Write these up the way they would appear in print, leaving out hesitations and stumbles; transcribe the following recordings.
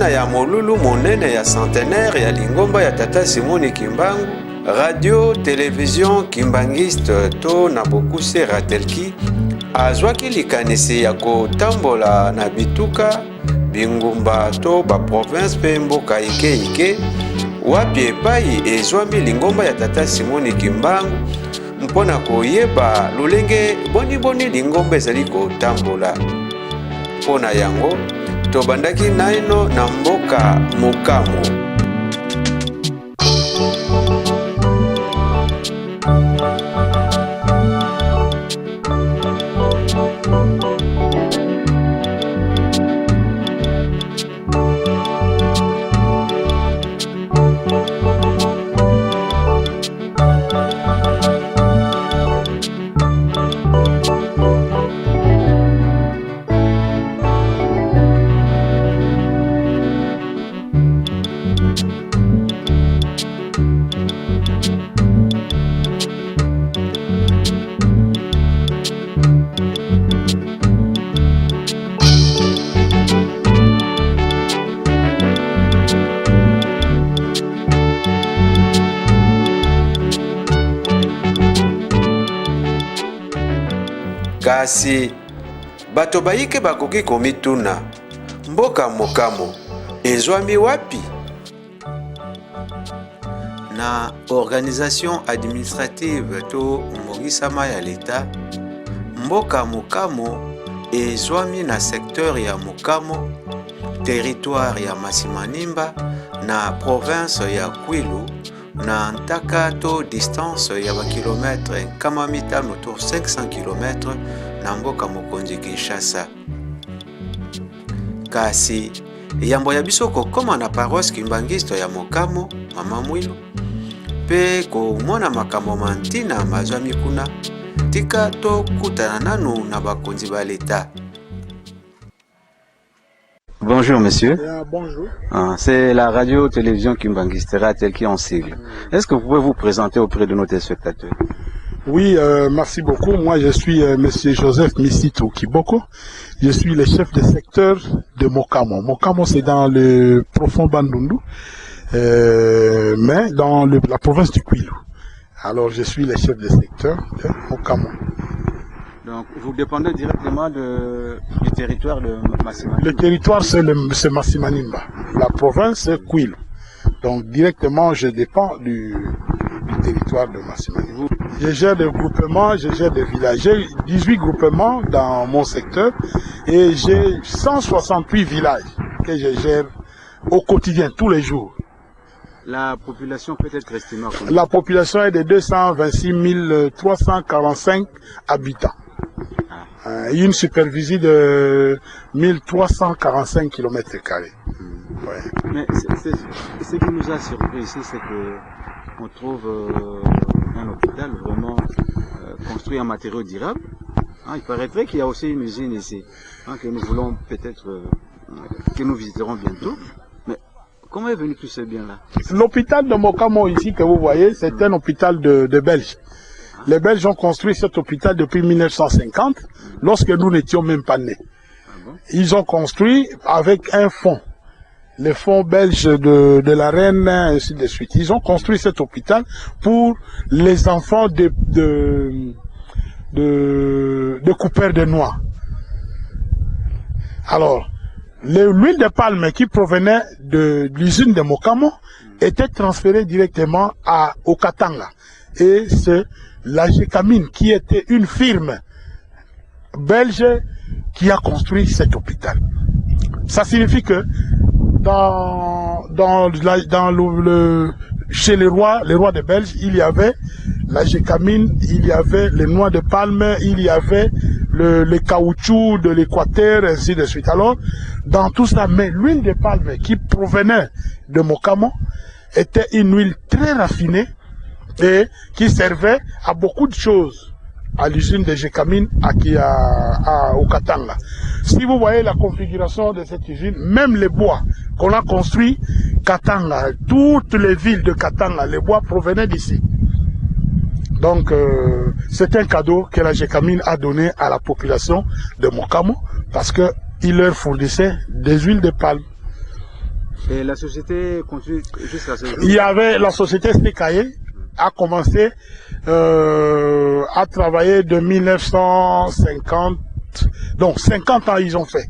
ntina ya molulu monene ya centenaire ya lingomba ya Tata Simoni Kimbangu, Radio Television Kimbanguiste to na bokuse Ratelki azwaki likanisi ya kotambola na bituka, bingumba to ba province mpe mboka ike ike wapi epai ezwami lingomba ya Tata Simoni Kimbangu mpo na koyeba lolenge boniboni lingomba ezali kotambola. Mpo na yango, tobandaki naino na mboka Mokamo. Kasi bato bayike bakoki komituna, Mboka Mokamo ezwami wapi? Na organisation administrative to mbongisama ya leta, mboka Mokamo ezwami na secteur ya Mokamo, territoire ya Masimanimba, na province ya Kwilu, na ntaka to distance ya bakilometre 500 to 500 km na mboka mokonzi Kinshasa. Kasi yambo ya biso kokoma na paroisse kimbanguiste ya Mokamo, Mama Mwilu, mpe komona makambo ma ntina mazwami kuna, tika tokutana nanu na bakonzi ba leta. Bonjour monsieur. Yeah, bonjour. Ah, c'est la radio-télévision Kimbanguiste, Ratelki en sigle. Est-ce que vous pouvez vous présenter auprès de nos téléspectateurs? Oui, merci beaucoup. Moi, je suis monsieur Joseph Misito Kiboko. Je suis le chef de secteur de Mokamo. Mokamo, c'est dans le profond Bandundu, mais dans la province du Kwilu. Alors, je suis le chef de secteur de Mokamo. Donc, vous dépendez directement du territoire de Massimanimba? Le territoire, c'est Massimanimba. La province, c'est Kwilu. Donc, directement, je dépends du territoire de Massimanimba. Je gère des groupements, je gère des villages. J'ai 18 groupements dans mon secteur et j'ai 168 villages que je gère au quotidien, tous les jours. La population peut être estimée à combien? La population est de 226 345 habitants. Une superficie de 1345 kilomètres carrés. Ouais. Mais ce qui nous a surpris ici, c'est que on trouve un hôpital vraiment construit en matériaux durables. Hein, il paraîtrait qu'il y a aussi une usine ici, hein, que nous voulons peut-être, que nous visiterons bientôt. Mais comment est venu tout ce bien-là? L'hôpital de Mokamo ici que vous voyez, c'est un hôpital de Belges. Les Belges ont construit cet hôpital depuis 1950, lorsque nous n'étions même pas nés. Ah bon? Ils ont construit avec un fonds, le fonds belge de la reine, ainsi de suite. Ils ont construit cet hôpital pour les enfants de coupeurs de noix. Alors, l'huile de palme qui provenait de l'usine de Mokamo était transférée directement au Katanga. Et c'est la Gécamine, qui était une firme belge, qui a construit cet hôpital. Ça signifie que chez les rois, les rois des Belges, il y avait la Gécamine, il y avait les noix de palme, il y avait le caoutchouc de l'Équateur, ainsi de suite. Alors, dans tout ça, mais l'huile de palme qui provenait de Mokamo était une huile très raffinée et qui servait à beaucoup de choses à l'usine de Gécamine au Katanga. Si vous voyez la configuration de cette usine, même les bois qu'on a construit, Katanga, toutes les villes de Katanga, les bois provenaient d'ici. Donc, c'est un cadeau que la Gécamine a donné à la population de Mokamo parce qu'il leur fournissait des huiles de palme. Et la société continue jusqu'à ce jour? Il y avait la société STKE a commencé à travailler de 1950, donc 50 ans ils ont fait.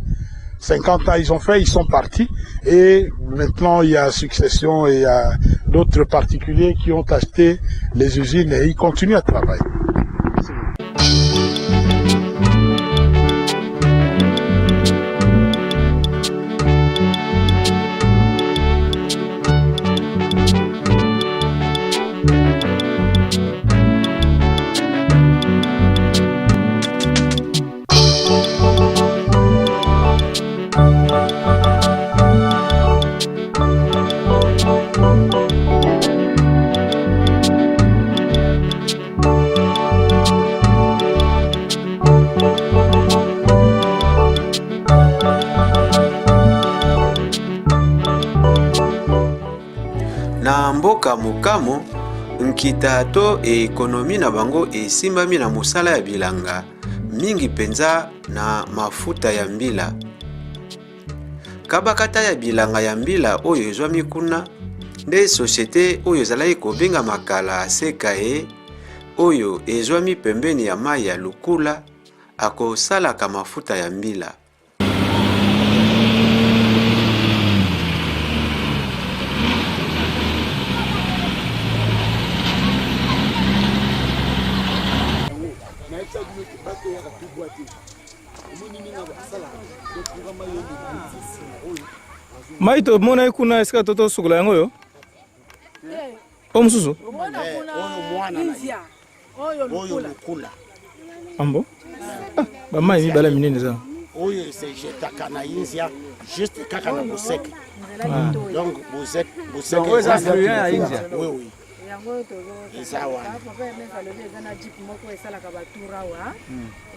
50 ans ils ont fait, ils sont partis et maintenant il y a succession et il y a d'autres particuliers qui ont acheté les usines et ils continuent à travailler. Na mboka Mokamo, nkita to ekonomi na bango esimbami na mosala ya bilanga, mingi mpenza na mafuta ya mbila. Kabakata ya bilanga ya mbila oyo ezwami kuna nde societe oyo ezalaki kobengama kala Sekae, oyo ezwami pembeni ya mai ya Lukula, akosalaka mafuta ya mbila. Mai tomonaki kuna esika to tosukola yango oyo o mosusu ambo ah, bamai mibale minene eza oyo esejetaka na inzia juste kaka na boseke ah. Donc boseke oui oui yango oyo eza wana papa Ernest alobi eza na jeep moko esalaka ba tour awa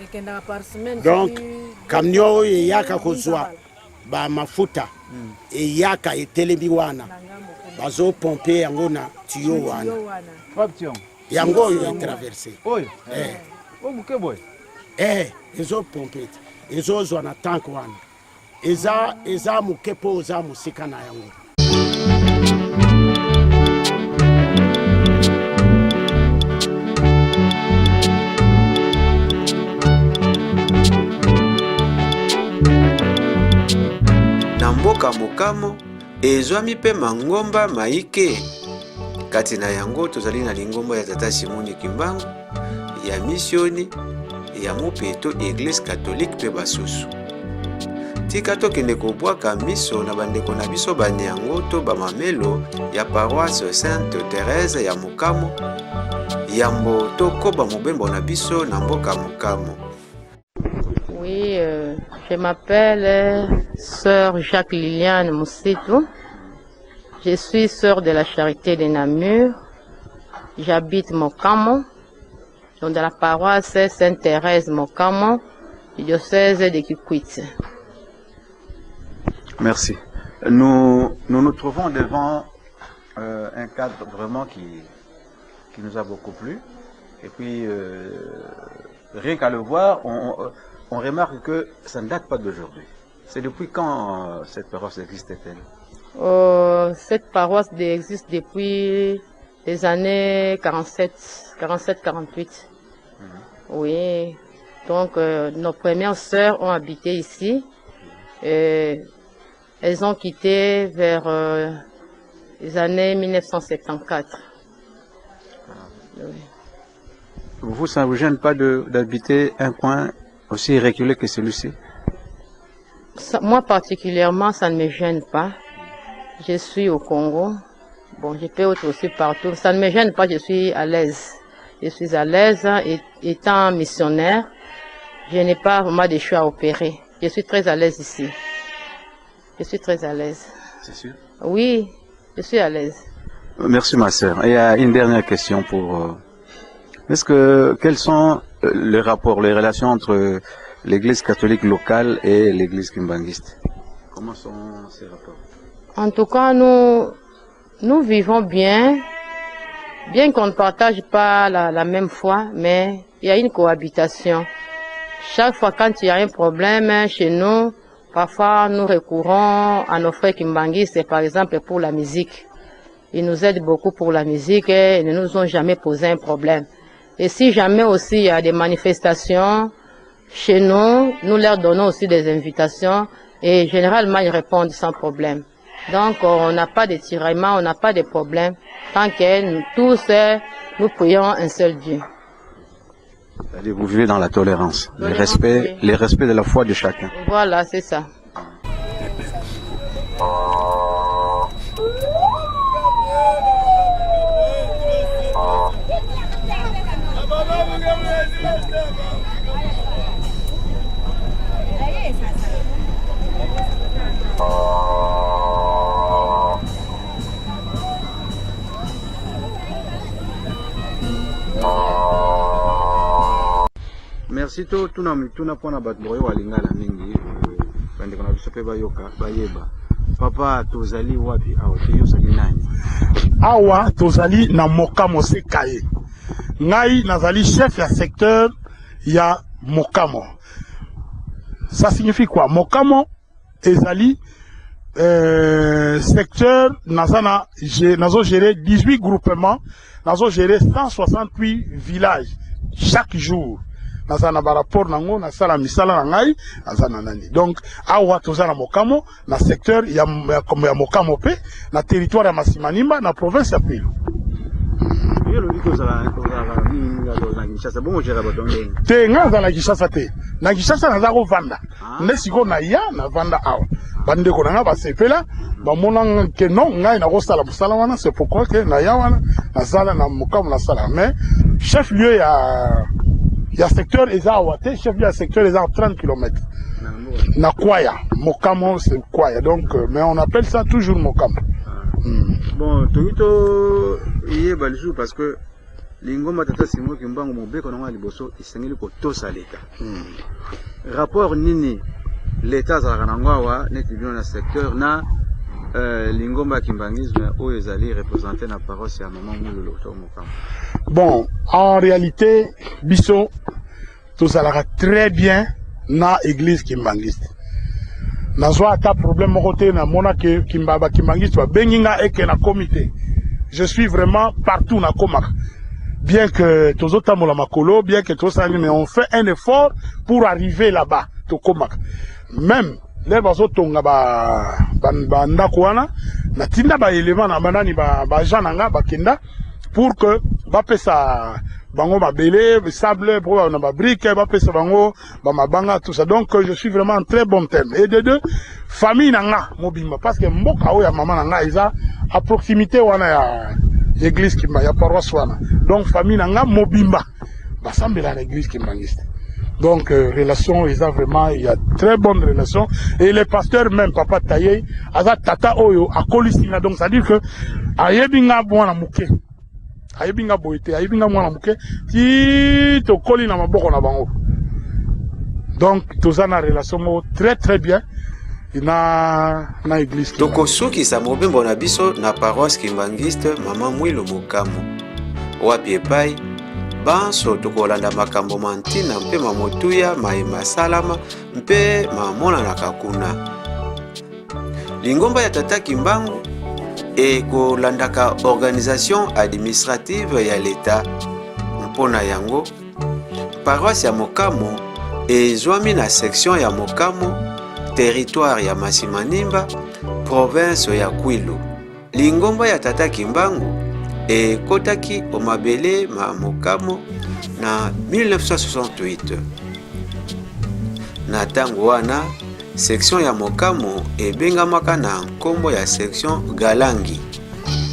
ekendaka par semaine. Donc camion oyo eyaka kozwa bamafuta eyaka etelemi wana, bazopompe yango na tuyo wana, yango oyo etraverse oyo moke boye. Ezopompe te, ezozwa na tank wana, eza eza moke mpo oza mosika na yango. Na mboka Mokamo ezwami mpe mangomba maike. Kati na yango tozali na lingomba ya Tata Simoni Kimbangu, ya misioni, ya Mupeto, Eglise Catholique mpe basusu. Tika tokende kobwaka miso na bandeko na biso banyango to bamamelo ya paroisse Sainte Thérèse ya Mokamo yambo tokoba mobembo na biso na mboka Mokamo. Oui, je m'appelle Sœur Jacques Liliane Moussitou. Je suis sœur de la Charité de Namur. J'habite Mokamo, donc dans la paroisse Sainte-Thérèse Mokamo, du diocèse de Kikwit. Merci. Nous nous, nous trouvons devant un cadre vraiment qui nous a beaucoup plu. Et puis, rien qu'à le voir, on remarque que ça ne date pas d'aujourd'hui. C'est depuis quand cette paroisse existe-t-elle? Cette paroisse existe depuis les années 47, 47, 48. Oui. Donc, nos premières sœurs ont habité ici. Et elles ont quitté vers les années 1974. Oui. Vous, ça ne vous gêne pas d'habiter un coin aussi reculé que celui-ci? Moi particulièrement, ça ne me gêne pas. Je suis au Congo. Bon, je peux être aussi partout. Ça ne me gêne pas, je suis à l'aise. Je suis à l'aise et étant missionnaire, je n'ai pas vraiment de choix à opérer. Je suis très à l'aise ici. Je suis très à l'aise. C'est sûr? Oui, je suis à l'aise. Merci ma sœur. Et une dernière question pour... est-ce que quels sont les rapports, les relations entre l'église catholique locale et l'église kimbanguiste? Comment sont ces rapports? En tout cas, nous, nous vivons bien, bien qu'on ne partage pas la même foi, mais il y a une cohabitation. Chaque fois quand il y a un problème chez nous, Parfois, nous recourons à nos frères kimbanguistes, par exemple, pour la musique. Ils nous aident beaucoup pour la musique et ne nous ont jamais posé un problème. Et si jamais aussi il y a des manifestations chez nous, nous leur donnons aussi des invitations et généralement ils répondent sans problème. Donc on n'a pas de tiraillement, on n'a pas de problème tant que nous tous, nous prions un seul Dieu. C'est-à-dire vous vivez dans la tolérance, le Tolérance, respect, oui. le respect de la foi de chacun. Voilà, c'est ça. Merci to tuna mituna mpona bato bakoyoka lingala mingi, bandeko na biso mpe bayoka bayeba. Papa, tozali wapi awa? Toyosaki nani? Awa tozali na Mokamo Sekaye. Ngai nazali chef ya secteur ya Mokamo. Ça signifie quoi? Mokamo ezali secteur naza na nazo gérer 18 groupements, nazo gérer 168 villages chaque jour. Naza na barapport nango, nasala misala na ngai, naza na nani. Donc awa toza na Mokamo, na secteur ya Mokamo pe na territoire ya Masimanimba, na province ya Kwilu. Yo olobi kozala kozalaka mingi na Kinshasa, bongo ogérer bato ndenge? Te, ngai naza na Kinshasa te. Na Kinshasa naza kovanda nde sikoyo naya navanda awa. Bandeko na ngai basepela, bamona ke non, ngai nakosala mosala wana. C'est pourquoi ke naya wana, nazala na Mokamo, nasala. Mais chef lieu ya secteur eza awa te. Chef lieu ya secteur eza 30 km na Kwaya. Mokamo, c'est Kwaya. Donc mais on appelle ça toujours Mokamo. Bon, toyi toyeba lisusu, parce que lingomba Tata Simon Kimbangu, mobeko nango ya liboso esengeli kotosa leta. Rapport nini leta azalaka nango awa, neti bino na secteur na lingomba ya kimbanguisme oyo ezali représenté na paroisse ya Mama Mululu to Mokamo? Bon, en réalité, biso tozalaka très bien na église kimbanguiste. Nazwa ata problème moko te. Namona ke kimba bakimbanguiste babengi nga eke nakomi te. Je suis vraiment partout, nakomaka, bien que tozotambola makolo, bien que tosali, mais on fait un effort pour arriver là-bas. Tokomaka même lere bazotonga bandako wana, natinda baélément na banani, baagent na nga bakenda pour que bapesa bango mabele, sable po na babrique, bapesa bango bamabanga, tout ça. Donc je suis vraiment en très bon terme. Et de deux, famille na nga mobimba, parce que mboka oyo ya mama na nga eza à proximité wana ya église Kimba, ya paroisse wana. Donc famille na nga mobimba basambela na église kimbanguiste. Donc relation eza vraiment, il y a très bonne relation. Et le pasteur même, papa Taye, aza tata oyo akolisi nga. Donc c'est à dire que ayebi nga mwana moke, ayebi nga boye te, ayebi nga mwana moke ti tokoli na maboko na bango. Donc toza na relation moko très très bien na église. Tokosukisa mobembo na biso na paroisse kimbanguiste Mama Mwilo Mokamo, wapi epai banso tokolanda makambo ma ntina mpe ma motuya maye masalama mpe mamonanaka kuna. Lingomba ya Tata Kimbangu ekolandaka organisation administrative ya leta. Mpo na yango, paroisse ya Mokamo ezwami na section ya Mokamo, territoire ya Masimanimba, province ya Kwilu. Lingomba ya Tata Kimbangu ekotaki o mabele ma Mokamo na 1968. Na ntango wana, section ya Mokamo ebengamaka na nkombo ya section Galangi.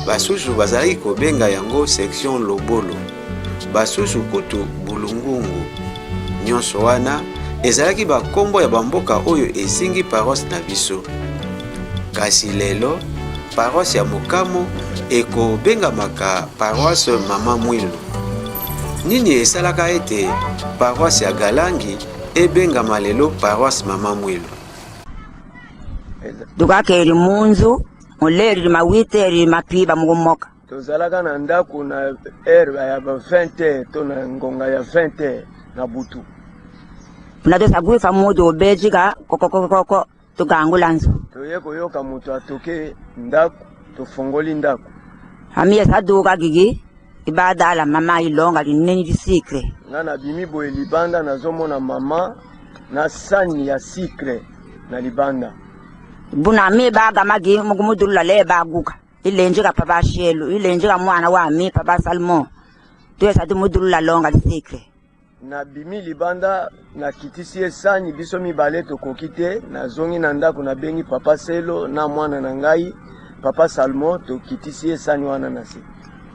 Basusu bazalaki kobenga yango section Lobolo, basusu kutu Bulungungu. Nyonso wana ezalaki bakombo ya bamboka oyo ezingi paroisse na biso. Kasi lelo, paroisse ya Mokamo ekobengamaka paroisse Mama Mwilu. Nini esalaka ete paroisse ya Galangi ebengama lelo paroisse Mama Mwilu? Tukakeli munzu muleri mawiteri mapiba mukumoka. Tozalaka na ndako na heure ya ba 20 heures to na ngonga ya 20 heures na butu. Muna tosagwifa mutu ubejika kokokokoko. Tugangula nzu. Toye koyoka moto atoke ndako, tofongoli ndako. Amiye saduka gigi ibadala mama ilonga linene lisikre. Nga nabimi boye libanda, nazomona mama na sani ya sikre na libanda. Buna mi bagamagi mukumudulula le baguka ilenjika papa shelu ilenjika mwana wami papa Salmon tuyesa tumudulula longa lisikre. Nabimi libanda, nakitisi ye sani, biso mibale tokoki te. Nazongi na ndako, nabengi papa Selo na mwana na ngai papa Salmon, tokitisi ye sani wana na se.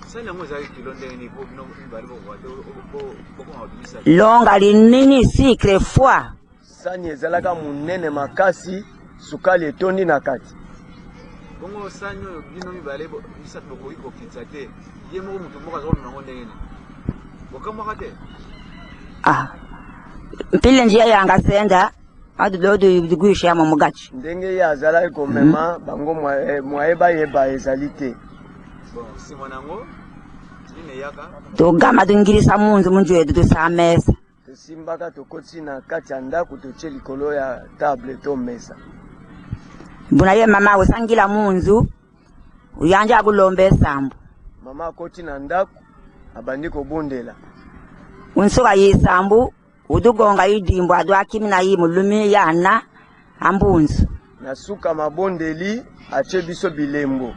Sani yango ezalaki kilo ndenge nini po bino mibale bokoka te bokoma kobimisa? Longa linini sikre foi. Sani ezalaka monene makasi, sukali etondi na kati. Bongo sani oyo bino mibale misato bokoki kokitisa te, ye moko moto moko aza komema yango ndenge nini? Bokamwaka te? Ah, mpile njia yanga senda adudodu mo mugachi. Ndenge ye azalaki komema bango, mwaye bayeba ezali te. Bon, nsima na yango nini eyaka? Tugama tungilisa munzu munju yetu tusamesa. Tosimbaka, tokotisi na kati ya ndako, totie likolo ya table to mesa. Buna ye mama usangila munzu uyanja akulomba esambu. Mama akoti na ndako, abandi kobondela. Unsuka yisambu udugonga idimbo adu akimi na yi mulumi yana ambunzu. Na suka mabondeli, atie biso bilembo,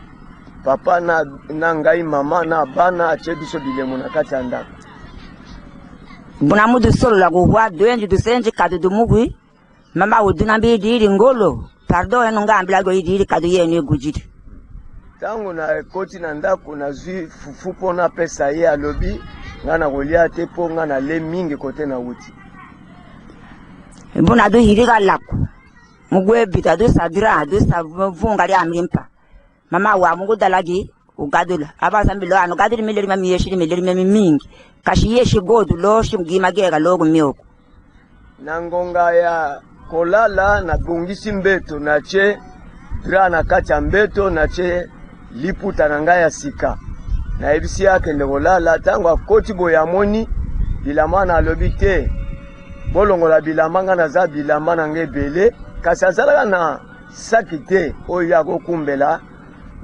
papa na ngai, mama na bana, atie biso bilembo na kati ya ndako. Buna mudusolola kuhwa dwenji dusenji kadu dumugwi mama uduna mbidili ngolo pardon eno ngambila go idili kadu yenu igujili. Ntango nakoti na ndako, nazwi fufu mpo napesa ye, alobi ngai na kolia te mpo ngai nale mingi kote na wuti. Buna duhilika laku mugwebita dusadira dusavunga lya mlimpa mama wa mugudalagi ugadula abasambilo ano gaduli mileli mami yeshili mileli mami mingi kashi yeshi godu loshi mgima gega logu mioko. Na ngonga ya kolala, nabongisi mbeto, natie drap na kati ya mbeto, natie liputa na ngai ya sika, nayebisi ye akende kolala. Ntango akoti boye, amoni bilamba na, alobi te, bolongola bilamba, ngai naza bilamba na ngai ebele. Kasi azalaka na saki te oyo ye akokumbela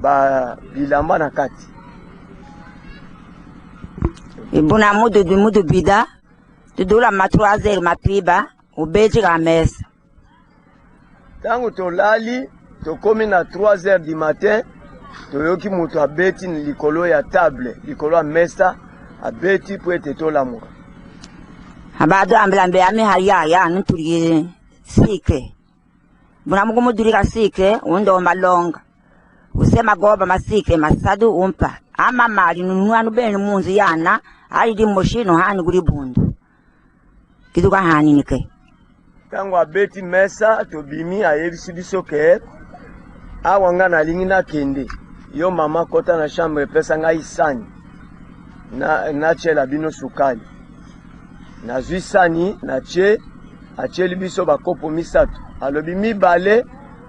ba bilamba na kati. Buna mudu mudu bida tudula ma 3 heures mapiba ubeji ka mesa. Ntango tolali, tokomi na 3 heures du matin, toyoki moto abeti likolo ya table, likolo ya mesa, abeti po ete tolamuka. Abadu ambila mbe ami haya ya nutuli sikre buna mukumudulika sikre undomba longa usema goba masikre masadu umpa ama mali nunwanu bene munzu yana ali limoshino hani kuli bundu kiduka hani nike. Ntango abeti mesa, tobimi, ayebisi biso ke awa nga nalingi nakende, yo mama kota na chambre, epesa ngai sani na natiela bino sukali. Nazwi sani, natie, atieli biso bakopo misato, alobi mibale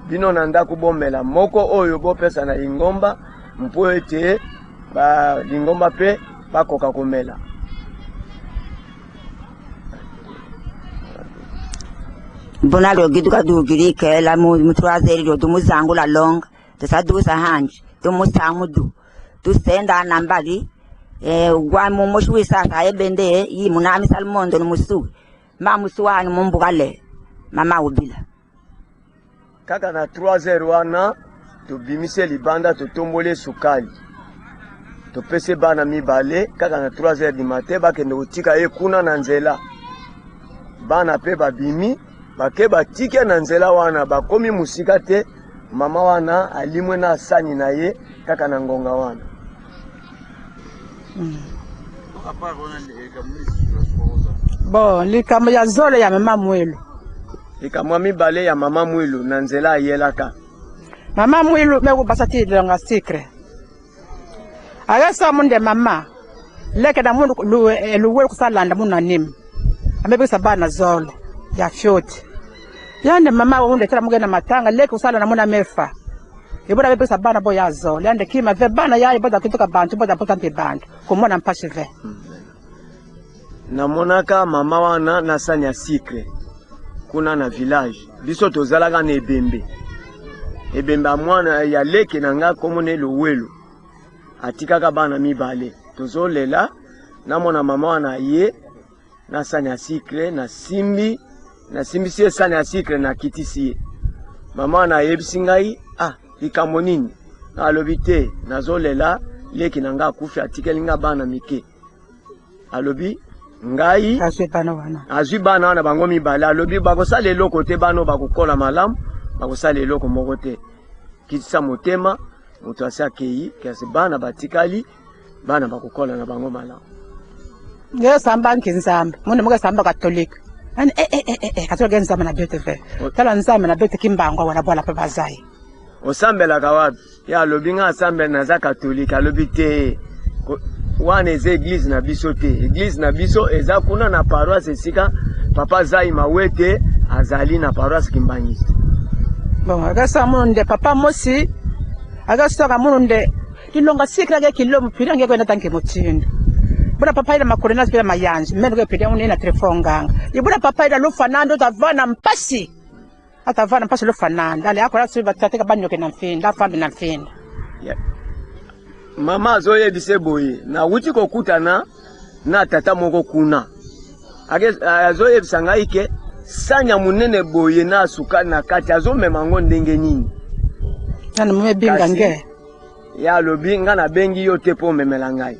bino na ndako bomela, moko oyo bopesa na lingomba mpo ete balingomba mpe bakoka komela. Mbona lyo giduka dugirikela mu 3 heures lyo dumuzangula longa tusadusa hanji tumusamudu tusenda nambali eh, gwa mumoshi wisasa ebende yi munami salmondo numusuwi ma musuwani mumbukale mama ubila. Kaka na 3 heures wana, tobimisi libanda, totomboli sukali, topesi bana mibale kaka na 3 heures du matin, bakende kotika ye kuna na nzela. Bana mpe babimi, bake batike na nzela wana, bakomi mosika te, mama wana alimwe na sani na ye kaka na ngonga wana. Bon, likambo ya zolo ya mama Mwilu. Likambo ya mibale ya mama Mwilu na nzela ayelaka. Mama Mwilu mekubasa ti longa sikre ayesa munde mama leke na mundu luwelu kusalanda munu animi amebikisa bana zolo ya fyoti yande mama undetela mugenda matanga leke kusalanda muna mefa iboda bebikisa bana bo ya zolo yande kima ve bana yaye boda kituka bantu boda pota mpe bantu kumona mpashi ve. Namonaka mama wana na sani ya sikre. Kuna na village biso tozalaka na ebembe, ebembe ya mwana ya leke na nga komona ye Lowelo, atikaka bana mibale. Tozolela na mwana mama wana ye na sani ya sucre, nasimbi nasimbisi ye sani ya sucre, nakitisi ye. Mama wana ayebisi ngai, ah, likambo nini? Alobi te, nazolela leki na nga akufi, atikeli nga bana mike. Alobi ngai azwi bana wana, azwi bana wana bango mibale. Alobi bakosala eloko te, bana oyo bakokola malamu, bakosala eloko moko te. Kitisa motema, moto asi akei, kasi bana batikali, bana bakokola na bango malamu. Nge samba nki Nzambe mundu muke samba katolika ani eh eh eh eh katolika Nzambe na bete ve tala Nzambe na bete Kimbangu wana bwala pe bazai. Osambelaka wapi? Ye alobi nga asambela naza katolika. Alobi te, wana eza eglise na biso te. Eglise na biso eza kuna na paroisse esika papa Zai Mawete azali na paroisse Kimbangiste. Bon, akasa mundu papa mosi akasaka mundu lilonga sikira ke kilomo pili ngeke wena tanke motindo buna papa ila makolo na pila mayanzi meno ke pili unena telefone nganga ibuna papa ila lufanando tavana mpasi atavana mpasi lufanando ale akola su batateka banyoke na mfinda afambi na mfinda. Yeah. Mama azoyebise boye, nawuti kokutana na tata moko kuna, azoyebisa ngai ke sani ya monene boye na sukali na kati, azomema yango ndenge nini? Nani mumebinga nge? Ye alobi nga nabengi yo te mpo omemela ngai.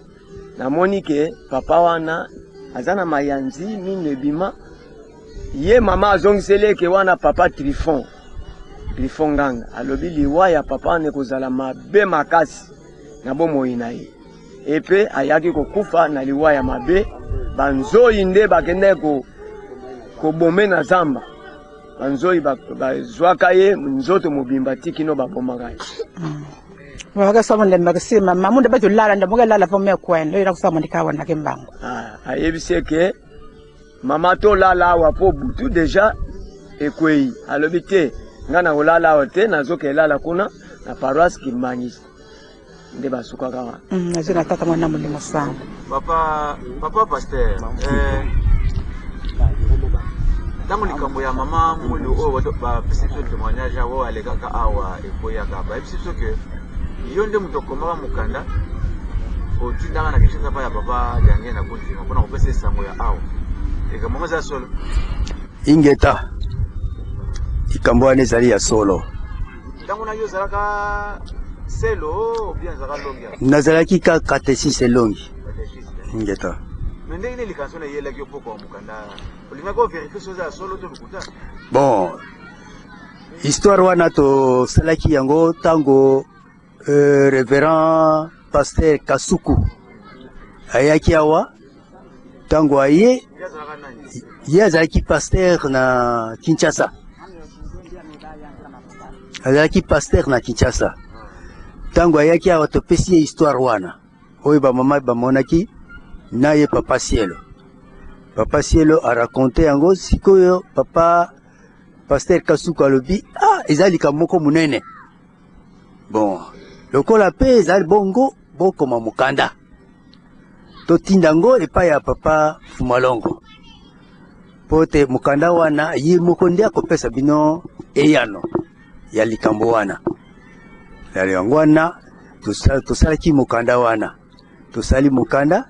Namoni ke papa wana aza na mayanzi mino ebima. Ye mama azongiseli eke wana papa Trifon, Trifon Nganga alobi liwa ya papa wana ekozala mabe makasi na bomoi na ye. Epe ayaki kokufa na liwa ya mabe. Banzoi nde bakendaki kobome na zamba. Banzoi bazwaka ye nzoto mobimba ti kino babomaka ye. Wakasoma nde makisi mama munde batulala nde mukelala fo mekwenda oyina kusama ndikawa na Kimbangu. Ah, ayebisi eke mama tolala awa po butu deja ekwei. Alobi te, nga na kolala awa te, nazokelala kuna na paroisse Kimbangiste. Nde basukaka wana. Nazwi na tata mwana molimo sango. Papa, papa pasteur, ntango likambo ya mama Mwilu oyo bato bapesi biso témoignage awa, oyo alekaka awa ekweyaka, bayebisi biso ke yo nde moto okomaka mokanda otindaka na Kinshasa pa ya papa Diange na Kondima mpona kopesa esango ya awa. Likambo yango eza solo? Ingeta, likambo wana ezali ya solo. Ntango na yo ozalaka selo ou bien ozalaka longi? Nazalaki kaka catéchiste elongi. Ingeta. Mais ndenge nini likanisi wana eyelaki yo poko ya mokanda? Olingaki overifie soki eza ya solo to lokuta? Bon, histoire wana tosalaki yango ntango révérend pasteur Kasuku ayaki awa. Ntango aye, ye azalaki pasteur na Kinshasa, azalaki pasteur na Kinshasa. Ntango ayaki awa, topesi ye histoire wana oyo bamama bamonaki na ye papa Sielo. Papa Sielo araconte yango. Sikoyo papa pasteur Kasuku alobi, ah, eza likambo moko monene. Bon, lokola mpe ezali bongo, bokoma mokanda totinda yango epai ya papa Fumalongo, mpo te mokanda wana ye moko nde akopesa bino eyano ya likambo wana. Yango wana tosalaki mokanda wana, tosali mokanda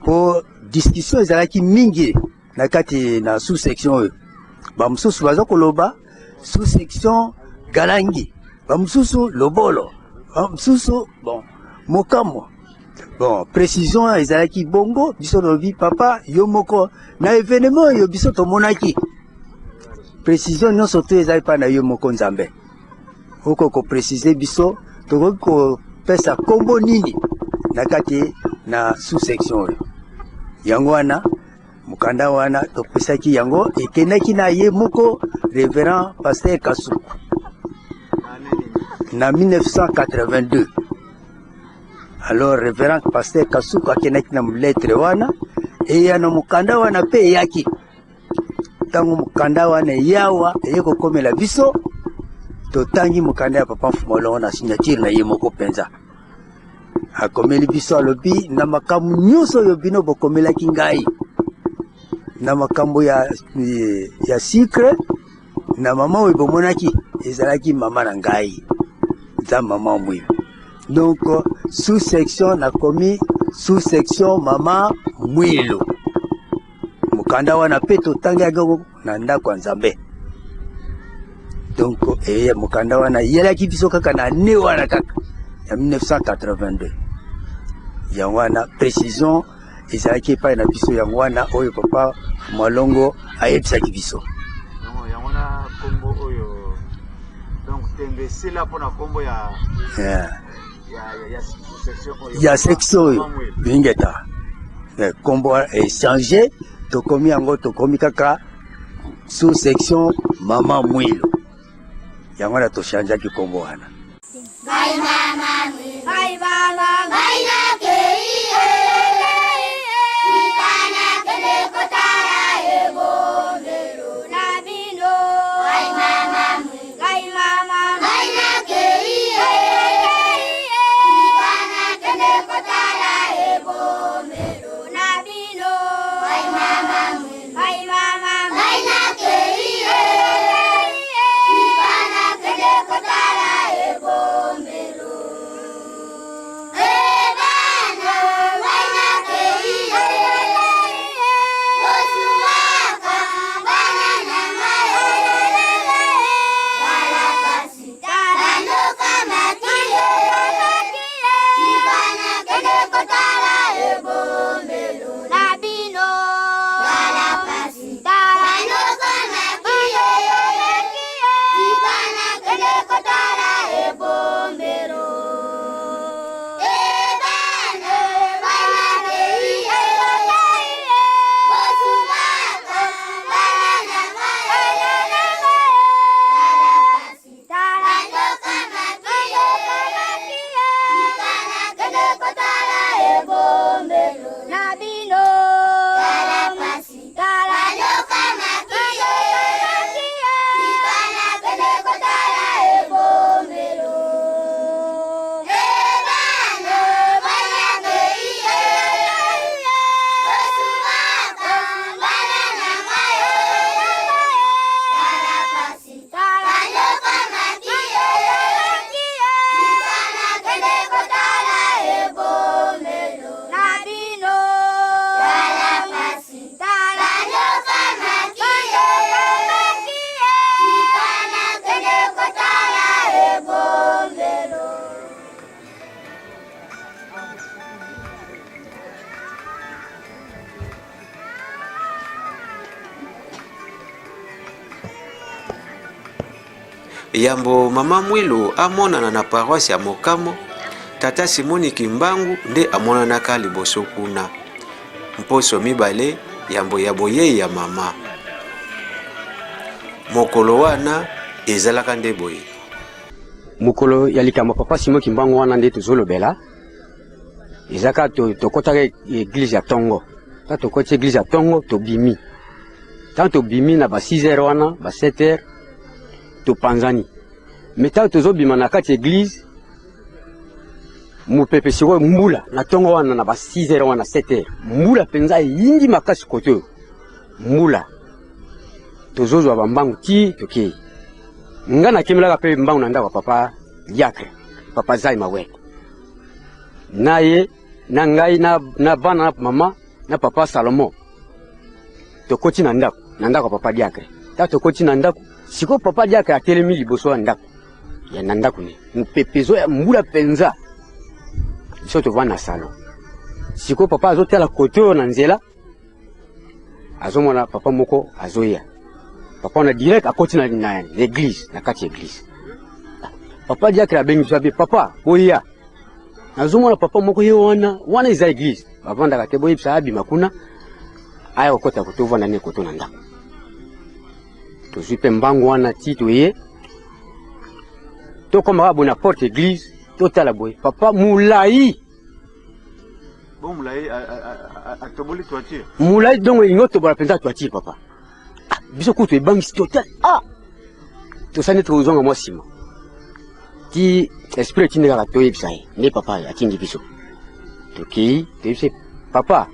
mpo discussion ezalaki mingi na kati na sous-section oyo. Bamosusu baza koloba sous-section Galangi, bamosusu Lobolo, bamosusu bon Mokambo. Bon, précision ezalaki bongo. Biso tolobi, papa, yo moko na événement oyo biso tomonaki, précision nyonso to ezali mpa na yo moko Nzambe. Okoki koprécise biso tokoki kopesa nkombo nini na kati na sous-section oyo. Yango wana mokanda wana topesaki yango, ekendaki na ye moko révérend pasteur Kasuku na 1982. Alors révérend pasteur Kasuku akendaki na lettre wana, eya na mokanda wana mpe eyaki. Ntango mokanda wana eyawa, eye kokomela biso, totangi mokanda ya papa Mfumolongo na signature na ye moko mpenza. Akomeli biso, alobi, na makambo nyonso oyo bino bokomelaki ngai na makambo ya sucre. Na mama oyo bomonaki ezalaki mama na ngai, eza mama Mwilu. Donc sous section nakomi sous section mama Mwilu. Mokanda wana mpe totangaki yango na ndako ya Nzambe. Donc mokanda wana eyelaki biso kaka na année wana kaka ya 1982. Yango wana précision ezalaki epai na biso, yango wana oyo papa Malongo ayebisaki biso. Yango wana kombo oyo, donc tembe esila mpona kombo ya ya section oyo. Ya section oyo bingeta kombo echange, tokomi yango, tokomi kaka sous section mama Mwilu. Yango wana tochangeaki kombo wana. Ngai mama Mwilu, ngai mama, ngai nakei tika nakende kotala ebombelo na bino. Ngai mama Mwilu, ngai mama, ngai nakei tika nakende kotala ebombelo na bino. Ngai mama Mwilu, ngai mama, ngai nakei tika nakende kotala ebombelo. Ebana, ngai nakei kosuwaka bana na ngai balakasi bandoka makie tika nakende kotala ebombelo na bino balakasi bandoka makie tika nakende kotala ebombelo. Ebana, ngai nakei kosungaka bana na ngai balakasi bandoka makie tika nakende kotala ebombelo na bino balakasi bandoka makie tika nakende kotala ebombelo. Ebana, ngai nakei kosungaka bana na ngai balakasi bandoka makie tika nakende kotala ebombelo na bino balakasi bandoka makie tika nakende kotala ebombelo. Yambo mama Mwilu amonana na paroisse ya Mokamo, tata Simoni Kimbangu nde amonanaka liboso kuna. Mposo mibale yambo ya boyei ya mama. Mokolo wana ezalaka nde boye. Mokolo ya likambo papa Simon Kimbangu wana nde tozolobela, eza kaka tokɔtaka église ya ntongo. Ntango tokɔti église ya ntongo, tobimi. Ntango tobimi na ba 6 heures wana, ba 7 heures, topanzani. Mais ntango tozobima na kati ya église, mopepe sikoyo, mbula na ntongo wana na ba 6 heures wana, 7 heures, mbula mpenza eyindi makasi kote oyo mbula. Tozozwa bambangu ti tokei. Nga nakemelaka mpe mbangu na ndako ya papa Diacre, papa Zai Mawete, na ye na ngai na bana na mama na papa Salomon. Tokoti na ndako ya papa Diacre. Ta tokoti na ndako sikoyo, papa Diacre atelemi liboso ya ndako ya na ndako ne, mopepe ezoya, mbula mpenza. Biso tovanda na salon. Sikoyo papa azotala kote oyo na nzela, azomona papa moko azoya. Papa wana direct akoti na église, na kati ya église. Papa Diacre abengi biso, abi: "Papa, boya, nazomona papa moko ye wana. Wana eza église, bavandaka te. Boyebisa abima kuna, aya kokɔta kote ovanda ne koto na ndako." Tozwi mpe mbangu wana ti toye, tokomaka boye na porte église, totala boye, papa molai. Bon, molai atoboli toiture. Molai, donc elingi otobola mpenza toiture papa. Ah, biso kutu ebangisi total. Ah, tosali neti kozonga mwa nsima ti esprit etindi kaka toyebisa ye nde papa atindi biso. Tokei, toyebisa ye: "Papa,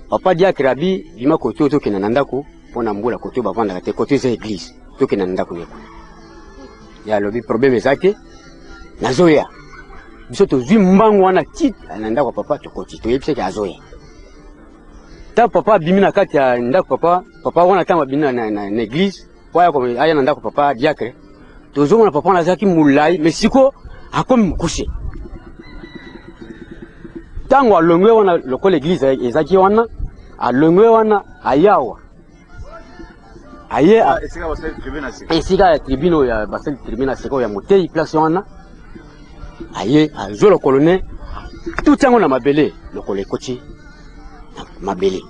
papa Diacre abi bima kote oyo, tokenda na ndako mpo na mbula, kote oyo bavandaka te, kote eza église." Tokende na ndako na ye kuna. Ye alobi problème eza te, nazoya. Biso tozwi mbangu wana ti na ndako ya papa, tokoti, toyebisaki azoya. Ntango papa abimi na kati ya ndako papa, papa wana ntango abimi na, na, na, na eglise po aya, aya na ndako papa diacre, tozomona papa wana azalaki molai, mais siko akomi mokuse. Ntango alongwe wana, lokola eglise ezalaki wana, alongwe wana ayawa aye esika ya tribune oyo ya basali tribune na sika oyo ya motei place wana, aye azwa lokolo ne tuti yango na mabele, lokolo ekoti na mabele.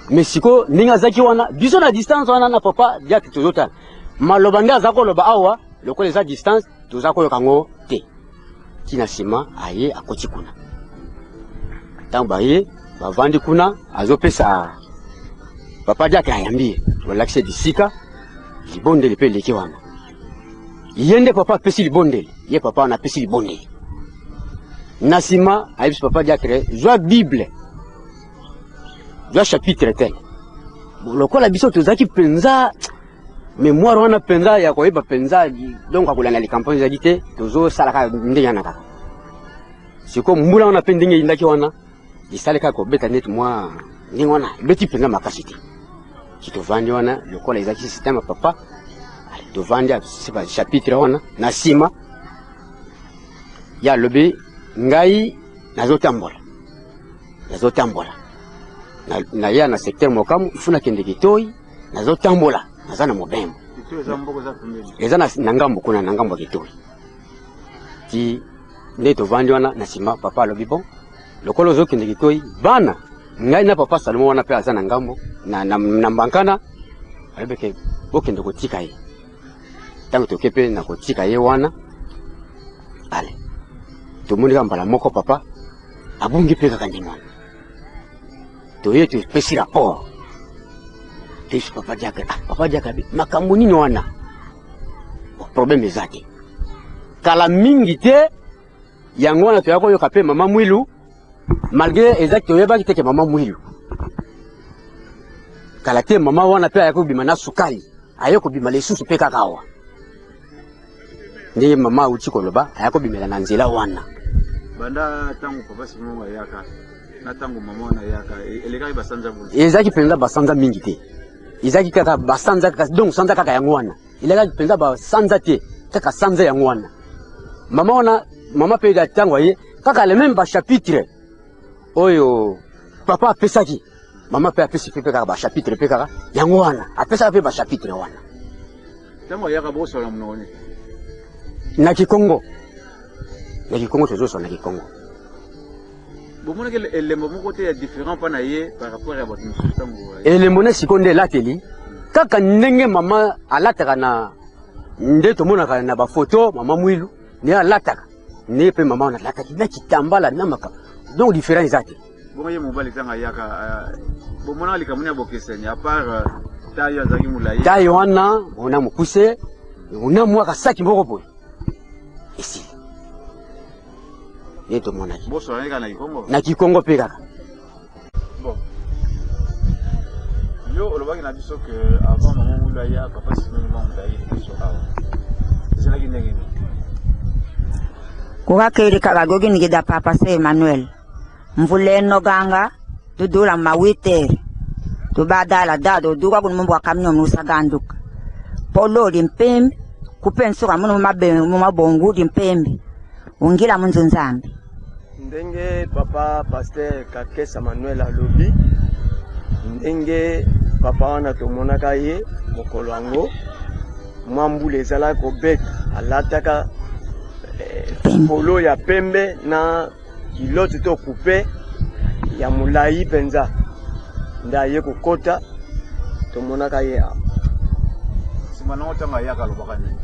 Mais sikoyo ndenge azalaki wana, biso na distance wana na papa diacre tozotala maloba nde aza koloba awa, lokola eza distance toza koyoka yango te. Ti na nsima aye akoti kuna, ntango baye bavandi kuna, azopesa papa diacre ayambi ye, balakisi ye bisika libondeli mpe eleki wana. Ye nde papa apesi libondeli, ye papa wana apesi libondeli. Na nsima ayebisi papa diacre, zwa bible, zwa chapitre tel. Lokola biso tozalaki mpenza memoire wana mpenza ya koyeba mpenza, donc akolanda likambo ezali te, tozosala kaka ndenge wana kaka. Sikoyo mbula wana mpe ndenge eyindaki wana, esali kaka kobeta neti mwa ndenge wana, ebeti mpenza makasi te. Ti tovandi wana, lokola ezalaki système ya papa, tovandi chapitre wana. Na nsima ye alobi, ngai nazotambola, nazotambola naya na secteur Mokamu, ifu nakende Kitoi, nazotambola, naza na mobembo, eza na ngambo kuna, na ngambo ya Kitoi. Ti nde tovandi wana, na nsima papa alobi, bon, lokola ozokende Kitoi, bana ngai na papa Salomo wana mpe aza na ngambo na, na, na Mbankana, alobi ke bokende kotika ye. Ntango toke mpe na kotika ye wana, ale tomoni kaka mbala moko papa abungi mpe kaka ndenge wana. Toye topesi rapport, toyesi papa diacre. Ah, papa diacre abi makambo nini wana? Problème eza te, kala mingi te yango wana toya koyoka mpe mama Mwilu, malgré eza toyebaki te ke mama Mwilu. Kala te mama wana mpe ayaki kobima na sukali, aye kobima lisusu mpe kaka awa ndenge mama awuti koloba, aya kobimela na nzela wana. Banda ntango papa Simon ayaka na ntango mama wana ayaka, elekaki basanza boni? Ezalaki mpenza basanza mingi te, ezalaki kaka basanza kaka, donc sanza kaka yango wana, elekaki mpenza basanza te, kaka sanza yango wana. Mama wana, mama mpe ntango aye kaka le même bachapitre oyo papa apesaki, mama mpe apesi mpe kaka bachapitre mpe kaka yango wana, apesaka mpe bachapitre wana. Ntango ayaka, bosola monoko nini? Na Kikongo, na Kikongo, tozosola na Kikongo. Bomonaki elembo moko te ya différent mpa na ye par rapport ya bato mosusu ntango? Elembo na sikoyo nde elateli kaka ndenge mama alataka, na nde tomonaka na bafoto mama Mwilu nde alataka, nde mpe mama wana alataki na kitambala na maka, donc différent eza te. Bongo ye mobali ntango ayaka, bomonaka likambo nini ya bokeseni à part taille azalaki molai? Taille wana ona mokuse, ona mwaka saki moko boye, esili nde tomonaki. Bosolani kaka na Kikongo? Na Kikongo mpe kaka. Bon, yo olobaki na biso ke avant mama Mwilu aya, papa Simon Kimbangu ayeli biso awa, ezalaki ndenge nini? Kukakeli kaka gokinigida papa se Emmanuel mvula enoganga, tudula mu mawitere, tubadala dada oduka kuni mumbu wa kamino nusaganduka pololi mpembe kupensuka munu mu mabongo udi mpembe ungila munzu Nzambi. Ndenge papa pasteur Kakesa Manuel alobi, ndenge papa wana tomonaka ye mokolo yango, mwa mbula ezalaki kobeta, alataka polo ya pembe na culotte to coupe ya molai mpenza. Nde aye kokota, tomonaka ye awa. Nsima nango ntango ayaka, alobaka nini?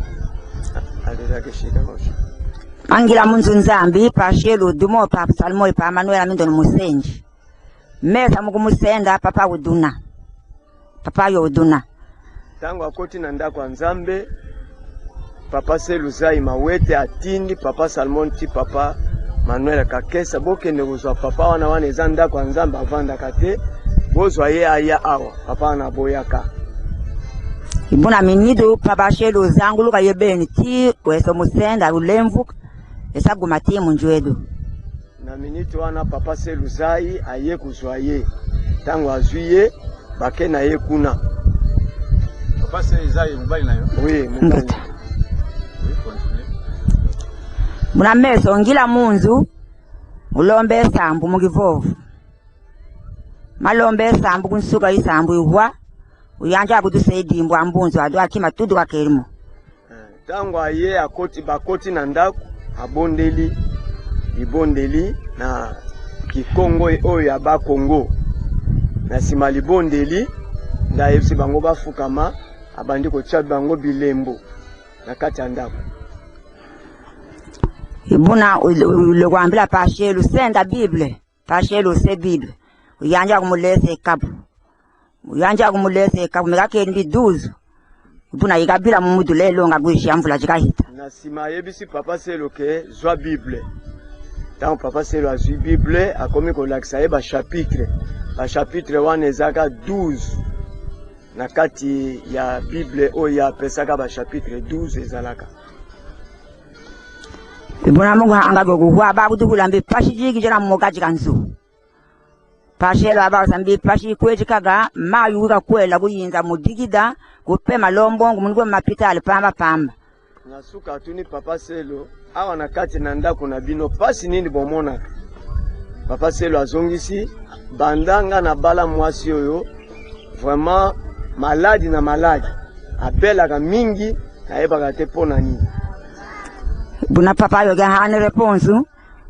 Alelaki shika koshi. Angila munzu Nzambi pa shelu dumo pa Salmo pa Manuel mindo musenji mesa mukumusenda papa uduna papa yo uduna. Ntango akoti na ndako ya Nzambe, papa Seluzai Mawete atindi papa Salmon ti papa Manuel Kakesa, bokende kozwa papa wana, wana eza ndako ya Nzambe, avandaka te, bozwa ye aya awa. Papa wana aboyaka. Ibuna minidu pabashelu uzanguluka yebeni ti weso musenda ulemvuka esaguma ti munjwedu. Na minute wana papa Seluzai aye kozwa ye. Ntango azwi ye, bake na ye kuna. Papa Seluzai mobali na yo? Oui, mobali. Oui, continue. Muna meso ngila munzu ulombe esambu mukivovu malombe esambu kunsuka isambu ihwa uyanja akutuse idimbu ambunzu adu akima tudu kakelimo. Ntango aye akoti, bakoti na ndako, abondeli libondeli na kikongo oyo ya bakongo. Na nsima libondeli nde ayebisi bango bafukama, abandi kotia bango bilembo na kati ya ndako. Ibuna ulekwambila pashelu senda Bible pashelu use Bible uyanja kumulesa ekabu uyanja kumulesa ekabu mikakendi duzu ibuna ikabila mumudu lelo ngakuishiya mvula jikahita. Na nsima ayebisi papa Selo ke zwa Bible. Ntango papa Selo azwi Bible, akomi kolakisa ye bachapitre. Bachapitre wana ezalaka 12 na kati ya Bible oyo apesaka bachapitre 12 ezalaka. Ibuna mungu hanga gokuhwa bakutukula mbi pashi jiki jana mukaji kanzu. Pashelo abasa mbi pashi kweji kaga mayu wika kwela kuyinza mudigida kupe malombongo mungu mapita alipamba pamba. Na suka atuni papa Selo awa na kati na ndako na bino pasi nini bomonaka? Papa Selo azongisi banda nga na bala mwasi oyo vraiment maladi na maladi abelaka mingi nayebaka te mpo na nini. Buna papa yoke hane réponse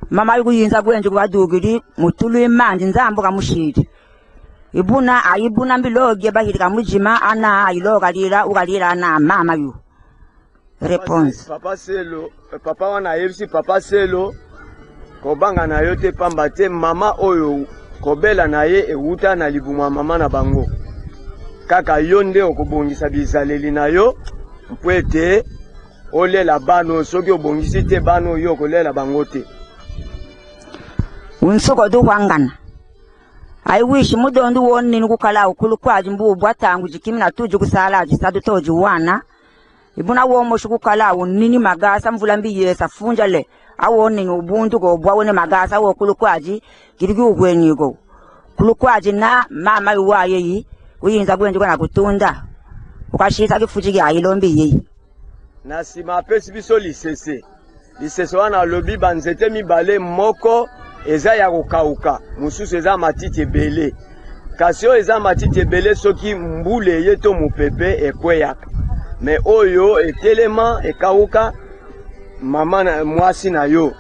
mama yukuyinza kwenje kubadukili mutulu imandi nzambo kamushili ibuna ayibuna mbiloge bahili kamujima ana ayiloka lila ukalila ana mama yu réponse. Papa Selo, papa wana ayebisi papa Selo kobanga na yo te pamba te mama oyo kobela na ye ewuta na libumu ya mama na bango. Kaka yo nde okobongisa bizaleli na yo mpo ete olela bana oyo. Soki obongisi te bana oyo okolela bango te. Unsuko duhwangana aiwishi mudondi wonini kukala ukulu kwaji mbubwa tangu jikimi na tuji kusala jisadu toji wana ibuna womoshi kukala unini magasa mvula mbiyesa funja le awonini ubuntu kobwa wene magasa wo kulu kwaji kiriki ukweniko kulu kwaji na mama yuwaye yi uyinza kwenji kwana kutunda ukashisa kifuchi kya ilombi yeyi. Na nsima apesi biso lisese. Lisese wana alobi banzete mibale, moko eza ya kokauka, mosusu eza matiti ebele. Kasi oyo eza matiti ebele soki mbula eye to mopepe ekweyaka, me oyo etelema ekauka, mama na mwasi na yo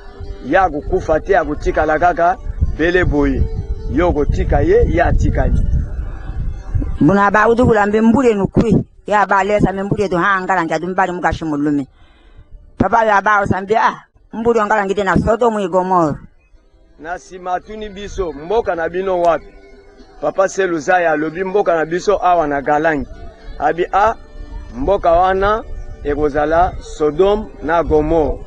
ye akokufa te, akotikala kaka bele boye, yo okotika ye, ye atikali. Buna bakutukula mbi mbule nukwi ya balesa mbi mbule tuhangala njadu mbali mukashi mulume papa ya baosa mbi ah mbuli ongala ngite na Sodomu Gomoro. Na nsima atuni biso mboka na bino wapi? Papa Seluzaya alobi mboka na biso awa na Galangi. Abi a mboka wana ekozala Sodome na Gomore.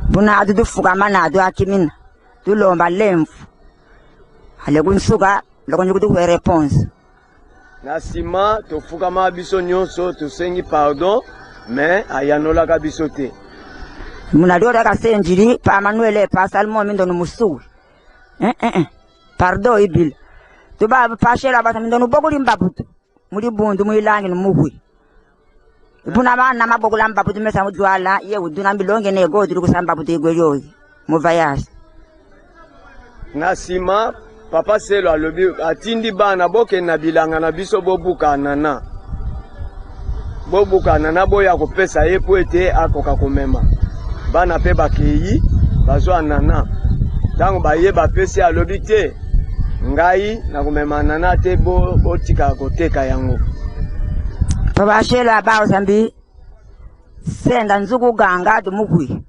Buna atu tufukama na atu akimina tulomba lemfu ale kunsuka loko njukutuhwe réponse. Na nsima tofukama biso nyonso tosengi pardon, me ayanolaka biso te. Munaliola kasenjili pa Manuele pa Salmo mindono musuwi eh eh eh pardon ibila tuba pashela basa mindono bokuli mbabutu muli bundu muilangi numuhwi ibuna bana mabokula mbabutu mesa mujwala ye uduna mbilonge ne godri kusamba butu igwelyoyi muvayasi. Na nsima papa Selo alobi atindi bana bokende na bilanga na biso bobuka anana, bobuka anana boya kopesa ye mpo ete akoka komema bana. Mpe bakei bazwa anana, ntango baye bapesi alobi te ngai nakomema anana te, botika koteka yango. Papa Shela baosa mbi senda nzuku ganga atu muhwi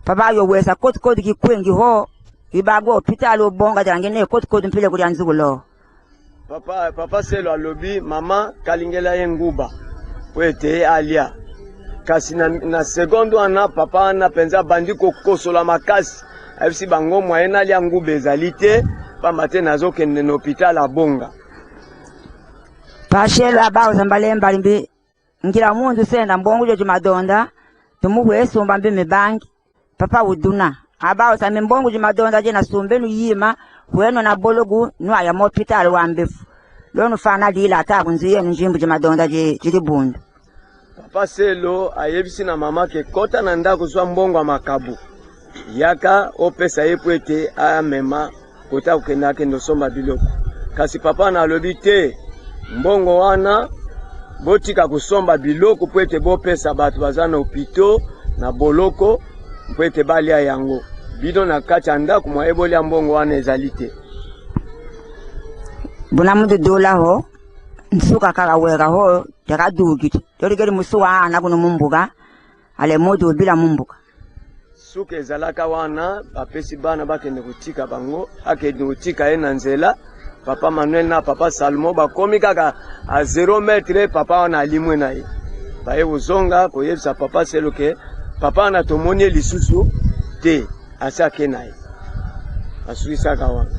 papa yowesa koti koti kikwengi ho ibago hospitali obonga tange ne koti koti mpile kulya nzuku lo. Papa, papa Selo alobi mama kalingela ye nguba po ete alia. Kasi na, na seconde wana papa wana mpenza abandi kokosola makasi, ayebisi bango mwaye nalia nguba ezali te, pamba te nazokende na hopital abonga. Pashelo abauza mbalemba mbi ngila mundu senda mbongo jo madonda tumuwe sumba mbi mibangi papa uduna abauza mimbongo jo madonda je nasumbe nu yima weno na bologu nu aya mopitalo wa mbefu lonu fana lila ata kunziye njimbu jo madonda je jili bundu. Papa Selo ayebisi na mama ke kota na ndako zwa mbongo ya makabo yaka opesa ye po ete amema kota kokende akende osomba biloko. Kasi papa na alobi te, mbongo wana botika kosomba biloko po ete bopesa bato baza na hopito na boloko po ete balia yango. Bino na kati ya ndako mwaye bolia mbongo wana ezali te. Buna mutu dula ho nsuka kaka weka ho tekadugiti tolikeli musuwa ana kuno mumbuka ale mutu bila mumbuka. Suka ezalaka wana bapesi bana bakende kotika bango, akende kotika ye na nzela. Papa Manuel na papa Salomon bakomi kaka a 0 mètre, papa wana alimwe na ye. Baye kozonga koyebisa papa Selo ke papa wana tomoni ye lisusu te, asi ake na ye. Asukisaka wana.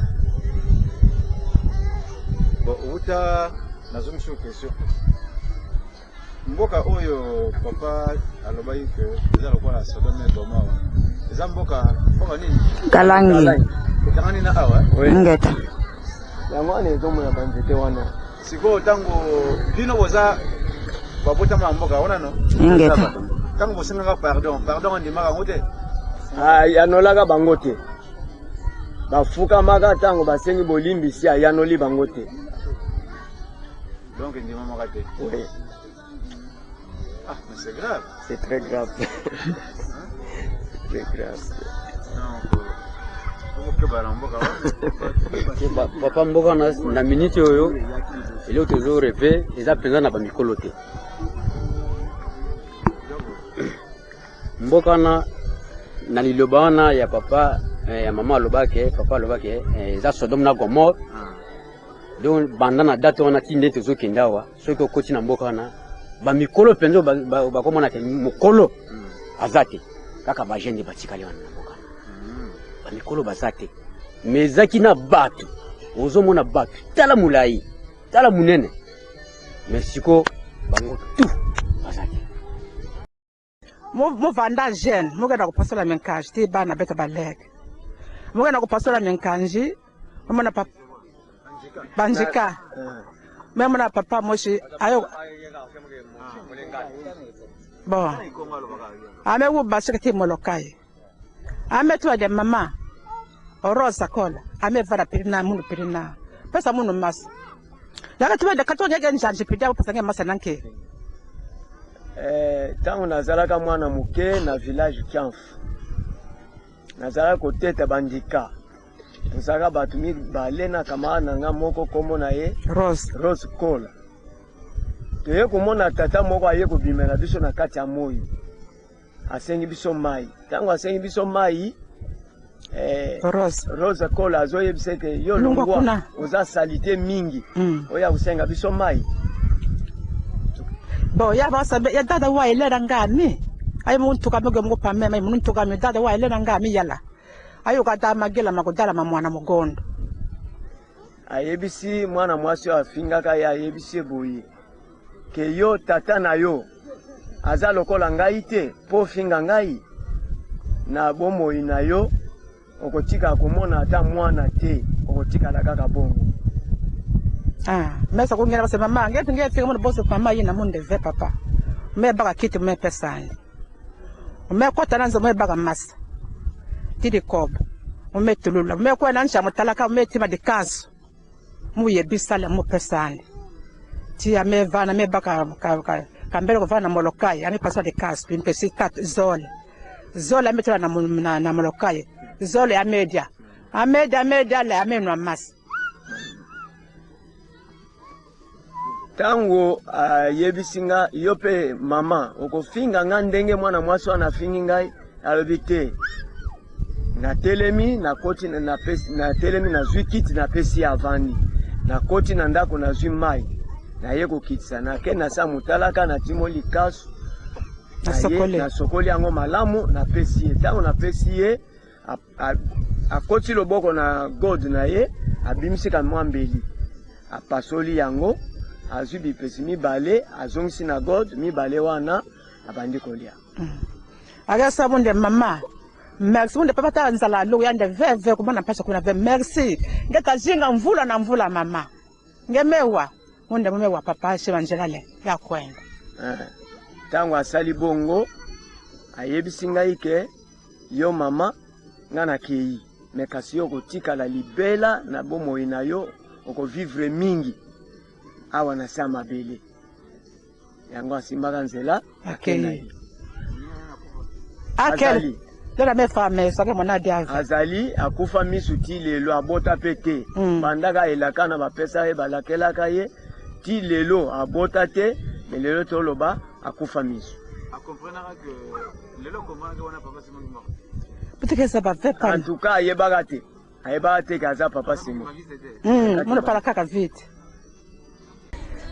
Bon, uta nazongisi yo question. Mboka oyo papa alobaki ke eza lokola Sodome et Gomorrhe wana. Eza mboka mboka nini? Kalangi. Ekangani na awa? Oui. Ngeta. Yango wana ezomona banzete wana. Sikoyo ntango bino boza babotama ya mboka wana no? Ngeta. Ntango bosengaka pardon, pardon andimaka yango te? Ayanolaka bango te. Bafukamaka ntango basengi bolimbisi, ayanoli bango te. Donc endimamaka te. Oui. Ah, mais c'est grave. C'est très grave. C'est très grave. Donc, okeba na mboka wana. Papa mboka na, na minute oyo eloko tozo reve eza mpenza na bamikolo te. Mboka wana na liloba wana ya papa eh, ya mama alobake papa alobake eh, eza Sodome na Gomorre. Donc banda na date wana ti nde tozokende awa, soki okoti na mboka wana bamikolo mpenza bakomona ke mokolo aza te, kaka bajeune nde batikali wana na mboka. Bamikolo baza te, mais ezaki na bato, ozomona bato tala molai tala monene, mais siko bango tout baza te. Muvanda jeune mukenda kupasola minkanji ti bana beta baleke mukenda kupasola minkanji omona papa banjika memona papa moshi ayo bon ame wubashika ti molokai ame tuwa de mama orosa kola ame vara pirina munu pirina pesa munu masa yaka tuwa de kato ngeke njanji pida pesa nge masa nanke. Ntango nazalaka mwana moke na village Kianfu, nazalaka koteta bandika. Tozalaka bato mibale na camarade na nga moko, kombo na ye Rose, Rose Kola. Toye komona tata moko aye kobimela biso na kati ya moi, asengi biso mai. Ntango asengi biso mai, Rose, Rose Kola azoyebisa ete yo longwa, oza salite mingi, oya kosenga biso mai. Bo ya ba sabe ya dada wa ilera ngami ay muntu ka mego mo pame mai muntu ka mi dada wa ilera ngami yala ayo ka da magela makodala ma mwana mugondo. Ayebisi mwana mwasi oyo afingaka ye, ayebisi boye ke yo tata na yo aza lokola ngai te po finga ngai na bomoi na yo okotika komona ata mwana te, okotikala kaka bongo. Ah, mesa kungena base mama ngeti ngeti fika boso mama yina munde ve papa me baka kiti me pesani me kota nanzo me baka masa tidi kobo me tulula me kwa nansha mutalaka me tima dikazo muye bisala mu pesani tia me vana me baka ka ka kambele ko vana molokai ami pasa dikazo pimpesi kat zole zole ame tula na na molokai zole amedia amedia amedia le amenwa masa. Tango ayebisi nga yo pe mama okofinga nga ndenge mwana mwasi wana afingi ngai, alobi te. Natelemi nakoti natelemi nazwi kiti napesi ye avandi. Nakoti na ndako nazwi mai naye kokitisa nake nasa motalaka natimoli likasu nasokoli yango malamu napesi ye. Ntango napesi ye akoti loboko na god na ye abimisika mwa mbeli apasoli yango Azwi bipesi mibale, azongisi na gode mibale wana, abandi kolia. Akesa bunde mama. Merci bunde papa ta nzala lo yande veve kumona mpasa kuna ve merci. Ngeta jinga mvula na mvula mama. Ngemewa bunde mumewa papa shiba njela le ya kwenda. Eh, ntango asali bongo ayebisi ngai ke yo mama nga nakei me kasi yo okotikala libela na bomoi na yo okovivre mingi awa na se ya mabele. Yango asimbaka nzela akei. Akei. Azali akufa misu ti lelo abota pe te. Bandaka elaka na bapesa ye balakelaka ye ti lelo abota te me lelo toloba akufa misu. En tout cas ayebaka te ayebaka te ke aza papa Simon. Mona kaka vite.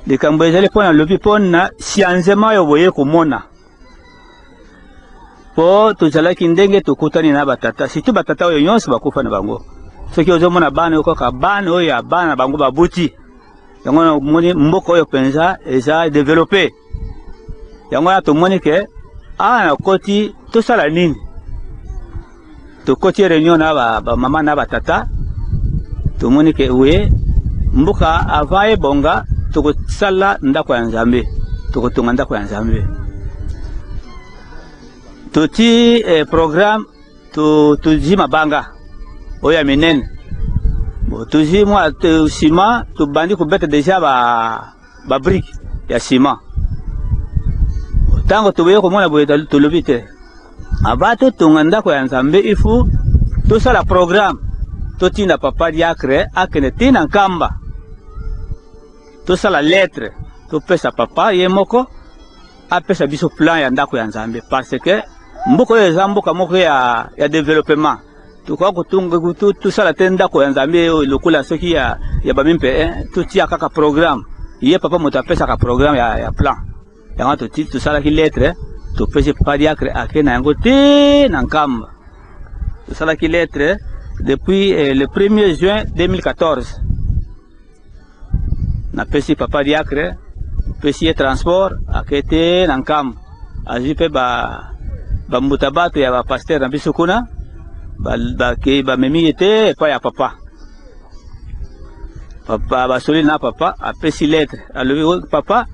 Likambo ezali mpo na lobi mpo na sianzema oyo boye komona mpo tozalaki ndenge tokutani na batata surtout batata oyo nyonso bakufa na bango soki ozomona bana oyo kaka bana oyo ya bana na bango babuti yango wana omoni mboka oyo mpenza eza developpe yango wana tomoni ke awa nakoti tosala nini tokoti reunion na bamama na batata tomoni ke we mboka avant ebonga tokosala ndako ya Nzambe tokotonga ndako ya Nzambe toti eh, programme tozwi mabanga oyo ya minene tozwi mwa nsima tobandi kobeta deja ba ba brique ya ciment ntango toboye komona boye tolobi te ava totonga ndako ya Nzambe ifu tosala programme totinda papa diacre akende ti na Nkamba tosala lettre topesa papa ye moko apesa biso plan ya ndako ya Nzambe parce que mboka oyo eza mboka moko ya, ya developpement tokoka kotunga tosala te ndako ya Nzambe oyo lokola soki ya, ya bamimpe eh, totia kaka programme ye papa moto apesaka programme ya, ya plan yango tosalaki lettre topesi papa diacre ake na yango te na Nkamba tosalaki lettre depuis eh, le 1er juin 2014 napesi papa diacre pesi ye transport ake te na Nkamba azwi mpe bambuta bato ya bapaster na biso kuna bamemi ye te epai ya papa papa basoli na papa apesi lettre alobi papa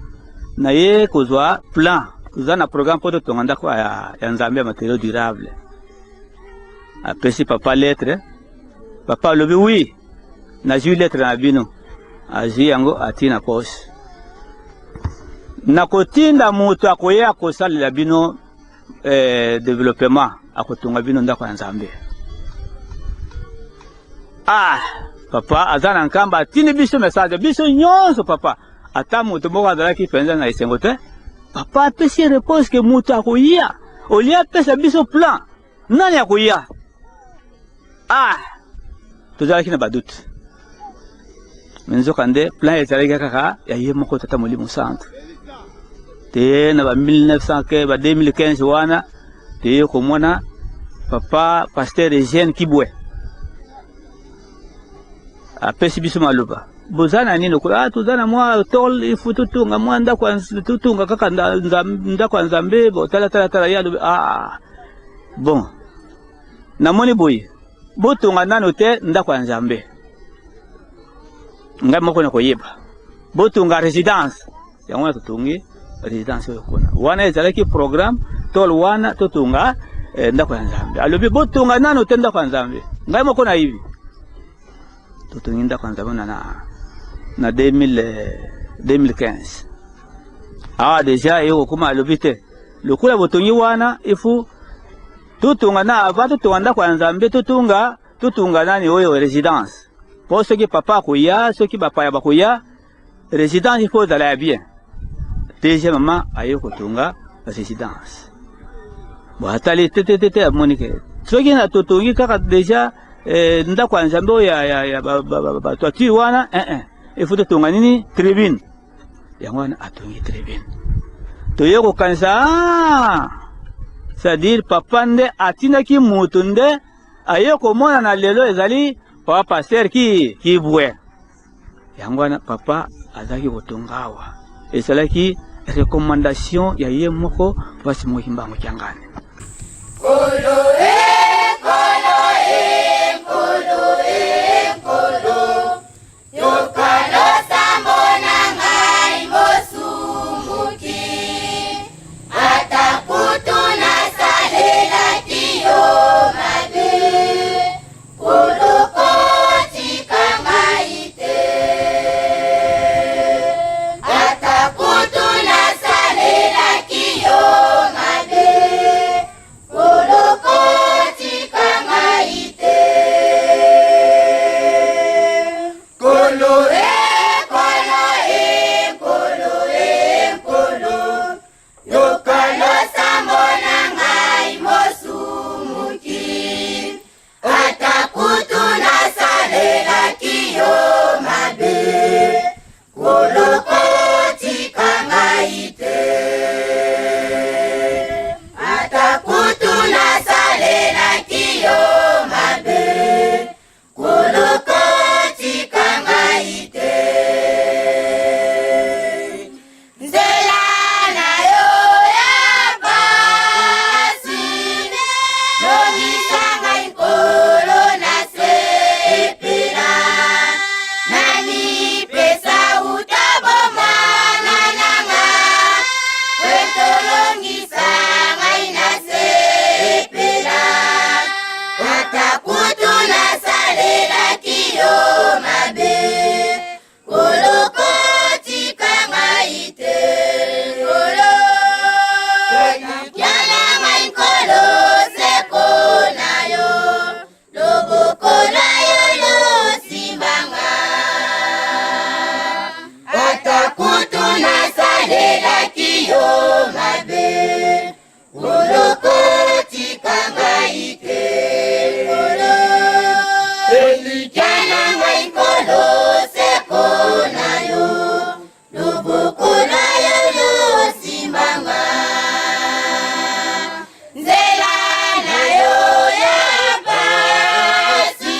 na ye kozwa plan toza na programme mpo totonga ndako ya, ya Nzambe ya materiaux durable apesi papa lettre papa alobi wi nazwi lettre na bino azwi yango ati na poche nakotinda moto akoya kosalela bino eh, developpement akotonga bino ndako ya Nzambe ah papa aza na Nkamba atindi biso message biso nyonso papa ata moto moko azalaki mpenza na esengo te papa apesi réponse ke moto akoya olie apesa biso plan nani akoya ah tozalaki na badoute me nzoka nde plan ezalaki kaka ya ye moko tata molimo centre te na ba 1900 ba 2015 wana toye komona papa pasteur Eugène Kibwe apesi biso maloba boza na nini ah, toza na mwa tol ifu totonga mwa ndako totonga kaka ndako ya Nzambe bo tala tala tala ye alobi ah bon namoni boye botonga nano te ndako ya Nzambe ngai moko nakoyeba botonga résidence yango wana totongi résidence oyo kuna wana ezalaki programme tol wana totonga eh, ndako ya Nzambe alobi botonga nano te ndako ya Nzambe ngai moko nayibi totongi ndako ya Nzambe na, na, na 2000, eh, 2015 awa deja ekokoma alobi te lokola botongi wana ifu totonga na avant totonga ndako ya Nzambe totonga totonga nani oyo résidence po soki papa akoya soki bapaya bakoya résidence il faut ezala ya bien deuxième mama aye kotonga résidence bo atali te te te te amoni ke soki na totongi kaka deja eh, ndako ya Nzambe oyo ya, ya, ya batoiture wana eh, eh. il faut totonga nini tribune yango wana atongi tribune toye kokanisa ah! c'est-à-dire papa nde atindaki moto nde aye komonana lelo ezali papa pasteur ki kibwe. Yango wana papa azalaki kotonga awa, ezalaki recommandation ya ye moko Papa Simon Kimbangu Kiangani. Kolo e, kolo e, kolo e, kolo. Yoka losambo na ngai mosumuki. Ata kutu nasalelaki yo mabe. Kolo kotika ngai te. Ata kutu nasalelaki yo mabe. Kolo kotika ngai te. Kolo e, kolo e, kolo e, kolo. Yoka losambo na ngai mosumuki. Ata kutu nasalelaki yo mabe. Kolo kotika ngai te. Ata kutu nasalelaki yo mabe. Kolo kotika ngai te. Nzela na yo ya pasi, longisa ngai Nkolo nasepela. Namipesa uta bomwana na nga, po ete olongisa ngai nasepela. Ata kutu nasalelaki yo mabe, Nkolo kotika ngai te. Nkolo, elikya na ngai Nkolo seko na yo, loboko na yo losimba nga. Ata kutu nasalelaki yo mabe, Nkolo kotika ngai te. Nkolo, elikya na ngai Nkolo seko na yo, loboko na yo losimba nga. Nzela na yo ya pasi,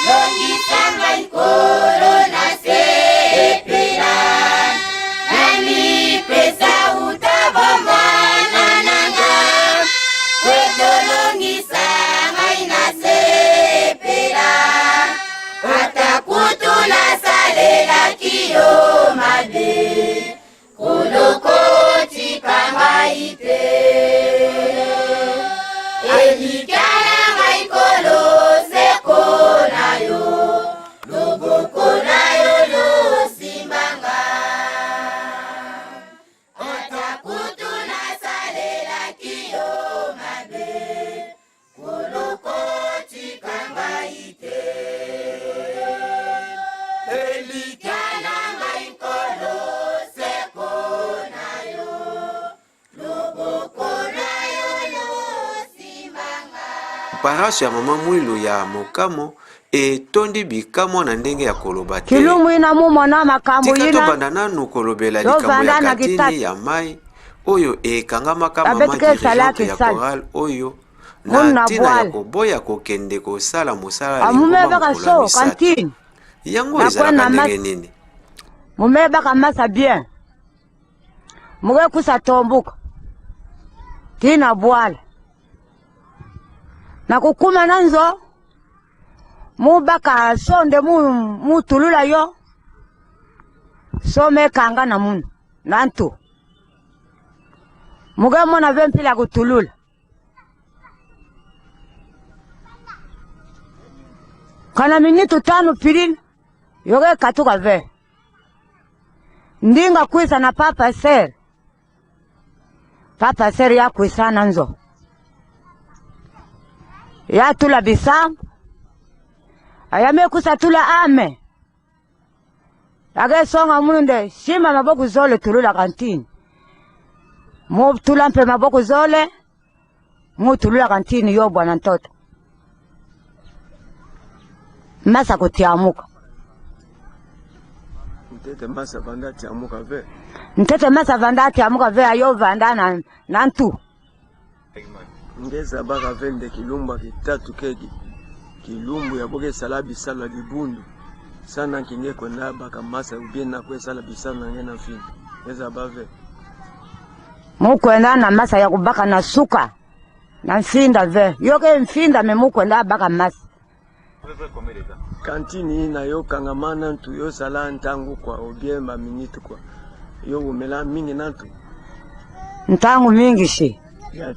longisa ngai Nkolo nasepela. Namipesa uta bomwana na nga, po ete olongisa ngai nasepela. Ata kutu nasalelaki yo mabe, Nkolo kotika ngai te. Elikya na ngai Nkolo seko na yo, loboko na yo losimba nga. Ata kutu nasalelaki yo mabe, Nkolo kotika ngai te. Elikya na ngai Nkolo seko na yo, loboko na yo losimba nga. Paraso ya mama Mwilu ya Mokamo etondi bikamwa na ndenge ya koloba te. Kilumbu ina mumona makambo Tika ina tobanda nanu kolobela likambo ya Tovanda na katini kitasi. ya mai oyo ekangamaka mama Babeti ke dirigeante salaki ya sali. chorale oyo Munu na na ntina ya bwale. koboya kokende kosala mosala ya Amume lingomba baka mokolo ya so misato. kantine. Yango Na ezalaka kwena ndenge mas- nini? Mume baka masa bien. Muke kusa tombuka. Tina bwale. Na kukuma nanzo. Mubaka sonde mu mutulula yo. Some kanga na munu. Nantu. Muke mona vempila kutulula. Kana minitu tano pilini yoke katuka ve ndinga kwisa na papa ser papa ser ya kwisa na nzo ya tula bisambu ayame kusa tula ame ake songa munde shima maboko zole tulula kantini mutula mpe maboko zole mutulula kantini yo bwana ntoto masa kutiamuka Ntete masa vanda tiamuka ve. ntete masa vanda atiamuka ve ayo vanda na, na ntu Ngeza baka vende kilumbu akitatu keki kilumbu ya boke sala bisalo ya libundu. Sana nki nge kwenda baka masa ou bien nakwesala bisala na nge na mfinda eza bave. Mukwenda na masa ya kubaka na suka na mfinda ve yoke mfinda me mukwenda abaka masa. Kantini na yo kangama na ntu yosala ntangu kwa ou bien ba minute kwa yo wumela mingi na ntu. Ntangu mingi shi.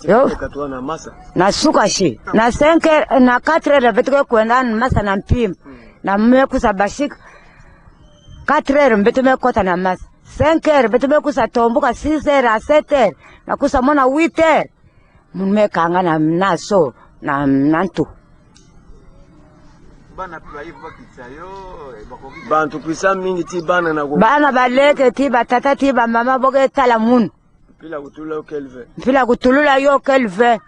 Yo katwa na masa. Na suka shi na 5 na 4 heures betuke kwenda na masa na mpima na mmekusa bashika 4 heures mbetu mekota na masa 5 heures betu mekusa tombuka 6 heures a 7 heures nakusa mona 8 heures mekanga na naso na na ntu. Bana mpe baye bakitisa yo bakoki. Bantu kwisa mingi ti bana na bana baleke ti batata ti bamama boketala munu. Mpila kutula yo kelve. Mpila kutulula yo kelve.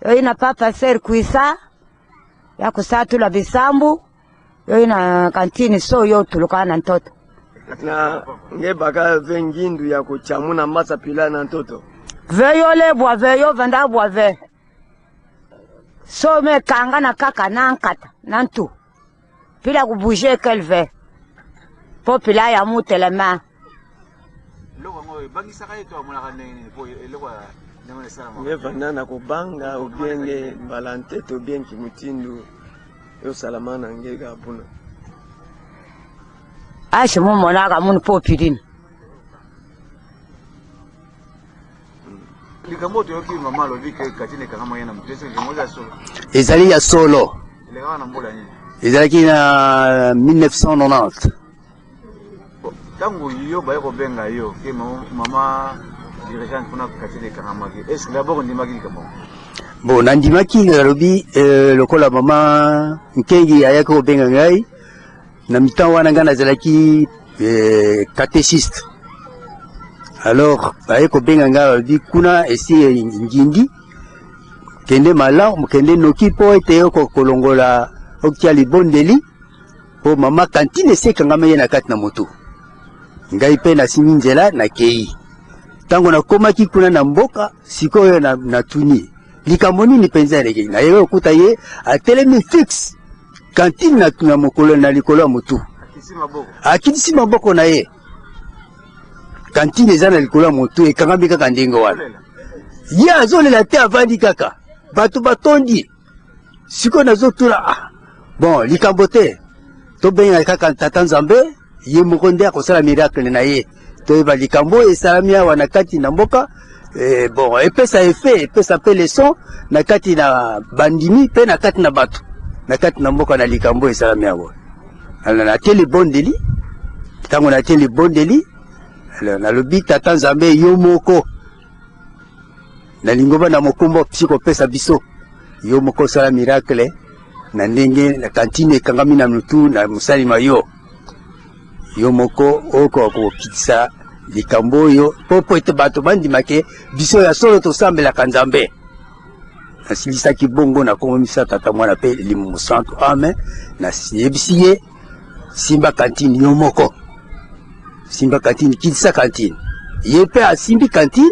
Yo ina papa ser kwisa ya kusatula bisambu yo ina kantini so yo tuluka na ntoto. Na nge baka ve ngindu ya kuchamu na masa pila na ntoto. Ve yo lebwa ve yo vanda bwa ve. So me kanga na kaka na nkata na ntu. Pila kubouger kelve. Po pila ya mutelema. Eloko yango ebangisaka ye to amonaka ndenge nini po eloko ya ndenge wana esalama? Nge vanda na kobanga ou bien nge mbala ntete ou bien kimutindu yosalama na nge gabuna. Ashi mumonaka munu po pilini. Likambo toyoki mama alobi ke kantine ekangama ye na motu, ese likambo eza ya solo? Ezali ya solo. Elekaka na mbula nini? Ezalaki na 1990. Ntango yo baye kobenga yo ke mama dirigeante mpona kantine ekangamaki, est ce que d'abord ondimaki likambo? Bon, nandimaki, nalobi lokola mama Nkengi ayaki kobenga ngai na mitan wana, ngai nazalaki catéchiste. Alors baye kobenga ngai, balobi kuna esi ngindi, kende malamu, kende noki mpo ete okokolongola okia libondeli mpo mama kantine esi ekangama ye na kati na motu. Ngai mpe nasimbi nzela nakei. Ntango nakomaki kuna na mboka, sikoyo natuni likambo nini mpenza eleki. Nayebi kokuta ye atelemi fixe kantine na mokolo na likolo ya motu, akitisi maboko na ye, kantine eza na likolo ya motu ekangami kaka ndenge wana. Ye azolela te, avandi kaka, bato batondi. Sikoyo nazotuna, ah, bon, likambo te, tobenga kaka tata Nzambe ye moko nde akosala miracle na ye, toyeba likambo oyo esalami awa na kati na mboka. Bon, epesa effet, epesa mpe leçon na kati na bandimi mpe na kati na bato na kati na mboka na likambo oyo esalami awa. Alors natie libondeli, ntango natie libondeli, alors nalobi tata Nzambe yo moko na lingomba na mokumba opesi kopesa biso, yo moko osala miracle na ndenge na kantine ekangami na mutu na mosalima yo, yo moko okoka kokitisa likambo oyo mpo ete bato bandimake biso ya solo tosambelaka Nzambe. Nasilisaki bongo, nakomomisa tata mwana mpe elimo mosantu, amen. Nayebisi ye simba kantine yo moko, simba kantine, kitisa kantine. Ye mpe asimbi kantine,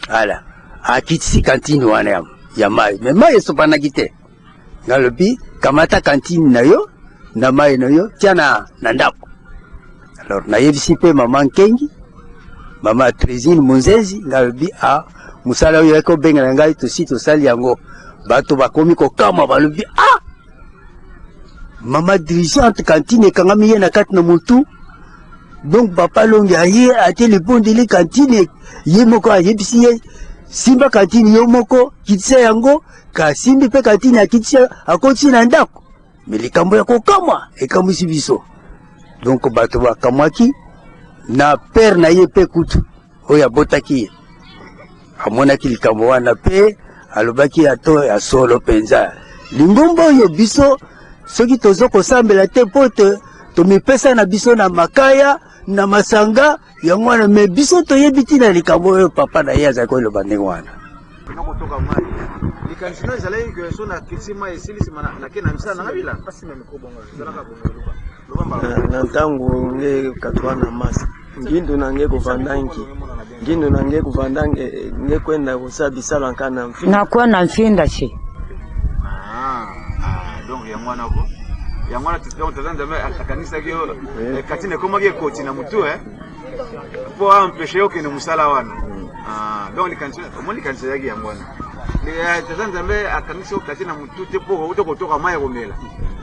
ala akitisi kantine wana ya mai, me mai esopanaki te. Nalobi kamata kantine na yo na mai na yo tia na ndako. Alors nayebisi mpe mama Nkengi, mama Trésine Monzezi, nalobi a mosala oyo yaki kobengana ngai, tosi tosali yango. Bato bakomi kokamwa, balobi a mama dirigeante kantine ekangami ye na kati na motu. Donc papa Longi aye atie libondeli kantine, ye moko ayebisi ye simba kantine yo moko kitisa yango, kasimbi mpe kantine akitisa akotisi na ndako. Me likambo ya kokamwa ekamwisi biso. Donc bato bakamwaki na père na ye mpe kutu oyo abotaki ye amonaki likambo wana mpe alobaki ato ya solo mpenza lingomba oyo biso soki tozo kosambela te mpo te tomipesa na biso na makaya na masanga yango wana, me biso toyebi ntina likambo oyo papa na ye azali koloba ndenge wana. Nakotoka mai likanisi no ezalaki ke so nakitisi mai esili nsima nake na misala nanga bila na ntango nge katwa na masa ngindu na nge kovanda nki ngindu na nge kovanda nge kwenda kosala bisala nka na mfinda nakwenda mfinda shi. Donc yango wana ko Yango wana donc tata Nzambe akanisaki yo eh, katine ekomaki ekoti na mutu eh mpo aempeshe yo okende mosala wana. Ah, donc likanisi omoni likanisi ezalaki yango wana. Eh, tata Nzambe akangisi yo kati na mutu te mpo outa kotoka mai ya komela.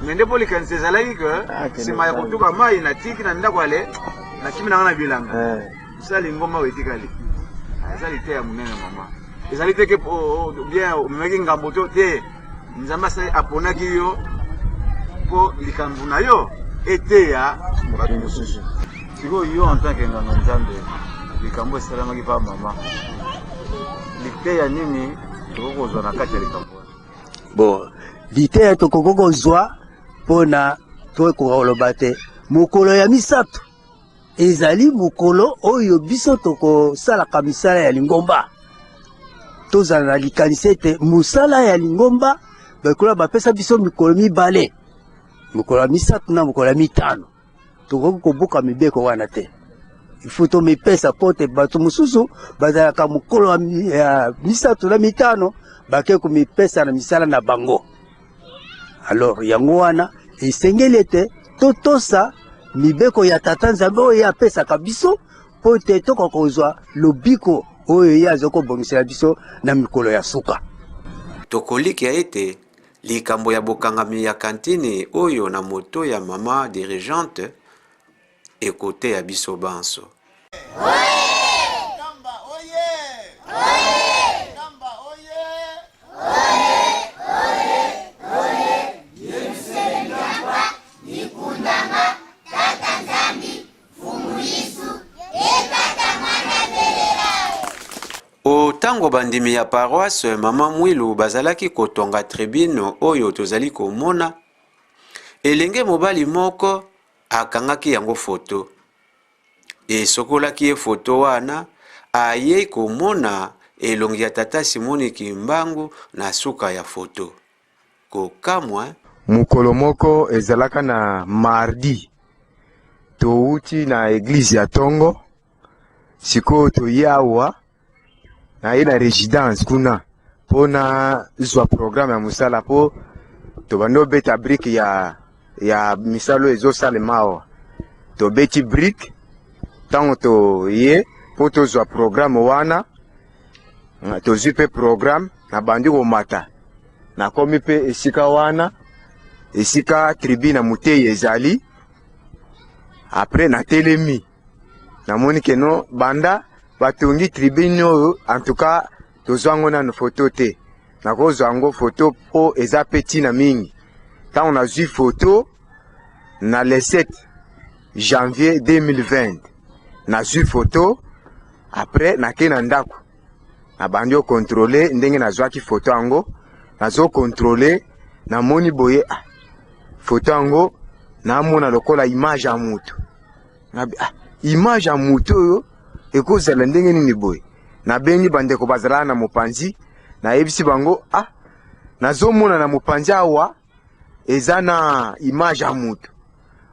Mais nde mpo likanisi ezalaki ke nsima ya kotoka mai natiki na ndako ale nakimi nanga na bilanga. Mosala lingomba oyo etikali eza liteya monene mama. Ezali te ke bien omemaki ngambo to te. Nzambe asali aponaki yo mpo likambo na yo eteya bato mosusu. Sikoyo yo en tant que nganga Nzambe, likambo esalamaki pa mama, liteya nini tokoki kozwa na kati ya likambo wana? Bon, liteya tokoki kozwa mpo na tokoka koloba te mokolo ya misato ezali mokolo oyo biso tokosalaka misala ya lingomba. Tozala na likanisi ete mosala ya lingomba bakola bapesa biso mikolo mibale, mokolo ya misato na mokolo ya mitano. Tokoki kobuka mibeko wana te. Ifo tomipesa mpo te bato mosusu bazalaka mokolo ya misato na mitano bake komipesa na misala na bango. Alors yango wana esengeli ete totosa mibeko ya Tata Nzambe oyo ye apesaka biso mpo ete tokoka kozwa lobiko oyo ye azali kobongisela biso na mikolo ya suka. Tokolikya ete likambo ya bokangami ya kantini oyo na moto ya mama dirigeante ekoteya biso banso. O tango bandimi ya paroisse Mama Mwilu bazalaki kotonga tribune oyo tozali komona, elenge mobali moko akangaki yango foto. Esokolaki ye foto wana, ayei komona elongi ya tata Simoni Kimbangu na suka ya foto. Kokamwa hein? Mokolo moko ezalaka na mardi, towuti na eglise ya tongo, sikoyo toye awa naye na residence kuna mpo nazwa programme ya mosala mpo tobandi obeta brique ya, ya misala oyo ezosalema awa. Tobeti brique ntango toye mpo tozwa programme wana, tozwi mpe programme, nabandi komata, nakomi mpe esika wana, esika tribune ya moteyi ezali. Après natelemi namoni ke no banda batongi tribune oyo en tout cas tozwa yango nanu foto te, nakozwa yango foto mpo eza mpe ntina mingi. Ntango nazwi foto na le 7 janvier 2020 nazwi foto, après nake na ndako nabandi okontrole ndenge nazwaki foto yango, nazokontrole namoni boye ah, foto yango namona lokola image ya moto. Nabi, ah, image ya moto oyo ekozala ndenge nini boye? Nabengi bandeko bazalaka na mopanzi, nayebisi bango ah, nazomona na mopanzi awa eza na image ya moto,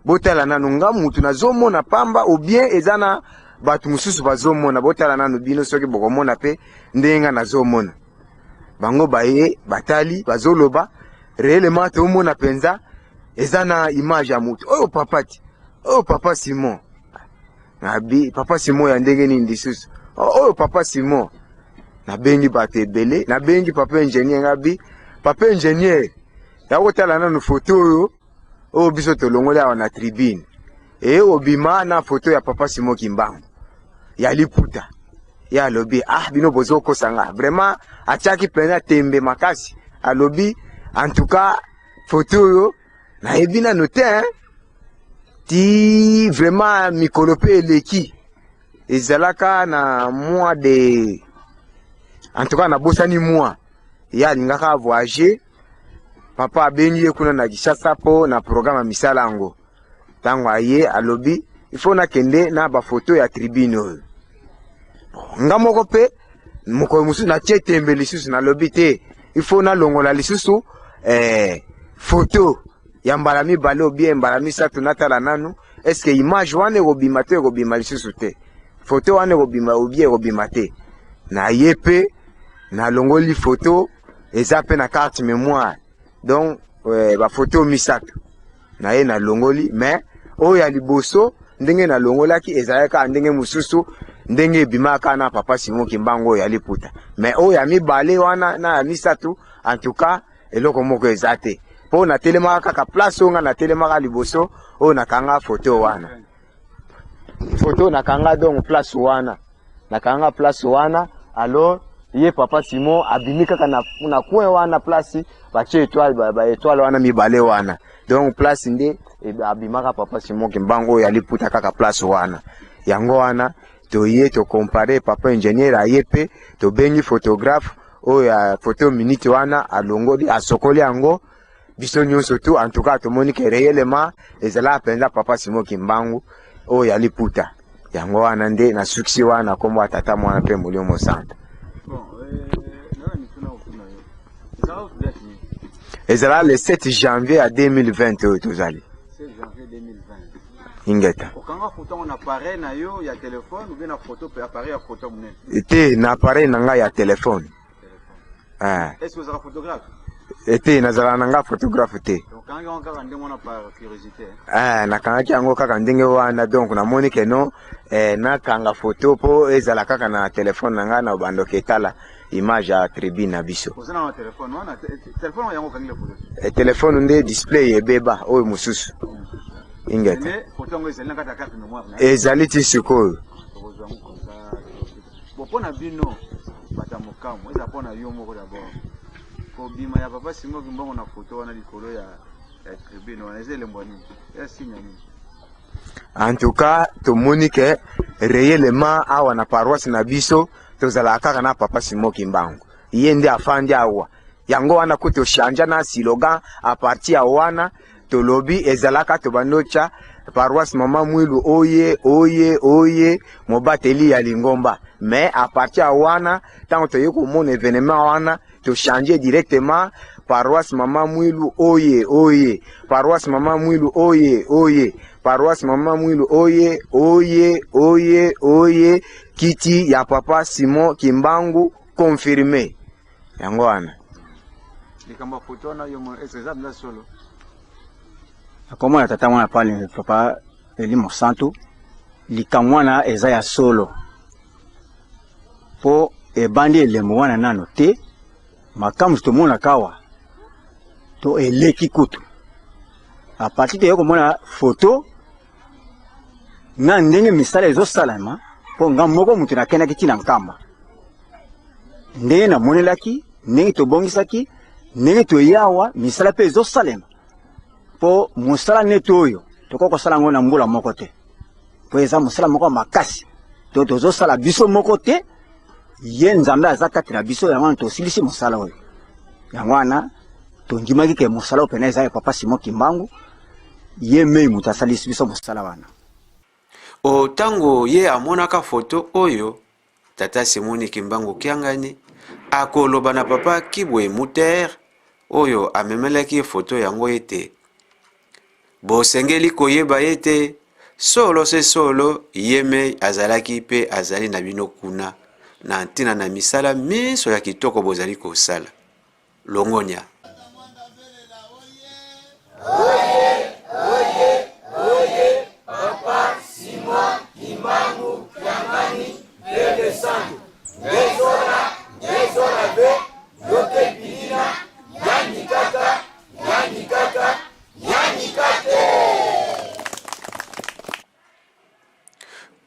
botala nanu nga moto nazomona pamba ou bien eza na bato mosusu bazomona, botala nanu bino soki bokomona pe ndenge nga nazomona. Bango baye batali bazoloba reellement tomona penza eza na image ya moto oyo papa ti oyo papa Simon nabi papa Simon ya ndenge nini lisusu oyo papa Simon nabengi bato ebele nabengi papa ingénieur ngabi papa ingénieur ya kotala nanu foto oyo oyo biso tolongoli awa na tribune eye obima na foto ya papa Simon Kimbangu ya liputa ye alobi ah bino bozokosa nga vraiment atiaki mpenza tembe makasi alobi en tout cas foto oyo nayebi nano te hein? Ti vraiment mikolo mpe eleki ezalaka na mois de en tout cas nabosani mois ye alingaka voyager papa abengi ye kuna na Kinshasa mpo na programme ya misala yango ntango aye alobi il faut nakende na bafoto ya tribune oyo nga moko mpe mokolo mosusu natie tembe lisusu nalobi te il faut nalongola lisusu eh, foto ya mbala mibale obie mbala misato natala nanu eske image wana ekobima to ekobima lisusu te foto wana ekobima obie ekobima te naye mpe nalongoli foto eza mpe na carte mémoire donc eh, bafoto misato. Naye nalongoli, mais oyo ya liboso ndenge nalongolaki ezalaki kaka ndenge mosusu, ndenge ebimaka na papa Simon Kimbangu oyo ya liputa. Mais oyo ya mibale wana na ya misato, en tout cas eloko moko eza te, mpo natelemaka kaka place oyo nga natelemaka liboso oyo nakanga foto wana. Foto nakanga donc place wana, nakanga place wana. Alors ye papa Simon abimi kaka na, na coin wana place batie étoile, ba, ba étoile wana mibale wana, donc place nde abimaka papa Simon Kimbangu oyo aliputa kaka place wana. Yango wana toye tokompare, papa ingénieur aye mpe tobengi photographe oyo ya photo minute wana, alongoli asokoli yango biso nyonso tu. En tout cas tomoni ke réellement ezalaka mpenza papa Simon Kimbangu oyo ya liputa. Yango wana nde na suksi wana nkombo ya Tata, Mwana mpe Molimo Mosantu. Ezala le 7 janvier ya 2020 oyo tozali. Ingeta. Okanga photo yango na appareil na yo ya telefone ou bien na photo pe appareil ya photo monene? Te, na appareil na ngai ya telefone. Est-ce que ozalaka photographe? Ete nazalaka na ngai photographe te. Okangaki yango kaka ndenge wana par curiosité? Eh, nakangaki yango kaka ndenge wana, donc namoni ke non, eh, nakanga photo mpo ezala kaka na telefone na ngai na bandoki etala image ya tribune na biso. Oza na telefone wana, telefone yango okangi photo? Eh, telefone nde display ebeba, oyo mosusu. Ingeta. Nde photo yango ezali na kati ya carte mémoire na? Ezali ti sikoyo. Tokozwa yango comme ça. Bon, mpo na bino bato ya mokambo, eza mpo na yo moko d'abord, kobima ya papa Simon Kimbangu na photo wana likolo ya tribune wana eza elembo ya nini, eza signe ya nini? En tout cas tomoni ke réellement awa na paroisse na biso tozalaka kaka na papa Simon Kimbangu, ye nde afandi awa. Yango wana kutu tochange na slogan. A partir ya wana tolobi ezalaka tobandi otya paroisse Mama Mwilu oye oye oye mobateli ya lingomba, mais à partir ya wana ntango toye komona événement wana, tochange directement paroisse Mama Mwilu oye oye, paroisse Mama Mwilu oye oye, paroisse Mama Mwilu oye oye oye oye, kiti ya papa Simon Kimbangu confirmé. Yango wana. Likambo ya foto wana yo ese eza mpenza solo? Nakomona tata mwana pale papa Elimo Santu, likambo wana eza ya solo, mpo ebandi elembo wana nano te. Makambo tomonaka awa to eleki kutu a partir toye komona foto na ndenge misala ezosalama, mpo nga moko moto nakendaki ntina Nkamba, ndenge namonelaki, ndenge tobongisaki, ndenge toyawa, misala mpe ezosalema. Mpo mosala neti oyo tokoki kosala yango na mbula moko te, mpo eza mosala moko ya makasi to tozosala biso moko te, ye Nzambe aza kati na biso. Yango wana tosilisi mosala oyo, yango wana tondimaki ke mosala oyo pena eza ya papa Simon Kimbangu, ye mei moto asalisi biso mosala wana. O tango ye amonaka foto oyo, tata Simoni Kimbangu Kiangani akoloba na papa Kibwe Muter oyo amemelaki ye foto yango ete, Bosengeli koyeba ete solo se solo ye mei azalaki mpe azali na bino kuna na ntina na misala minso ya kitoko bozali kosala. Longonya.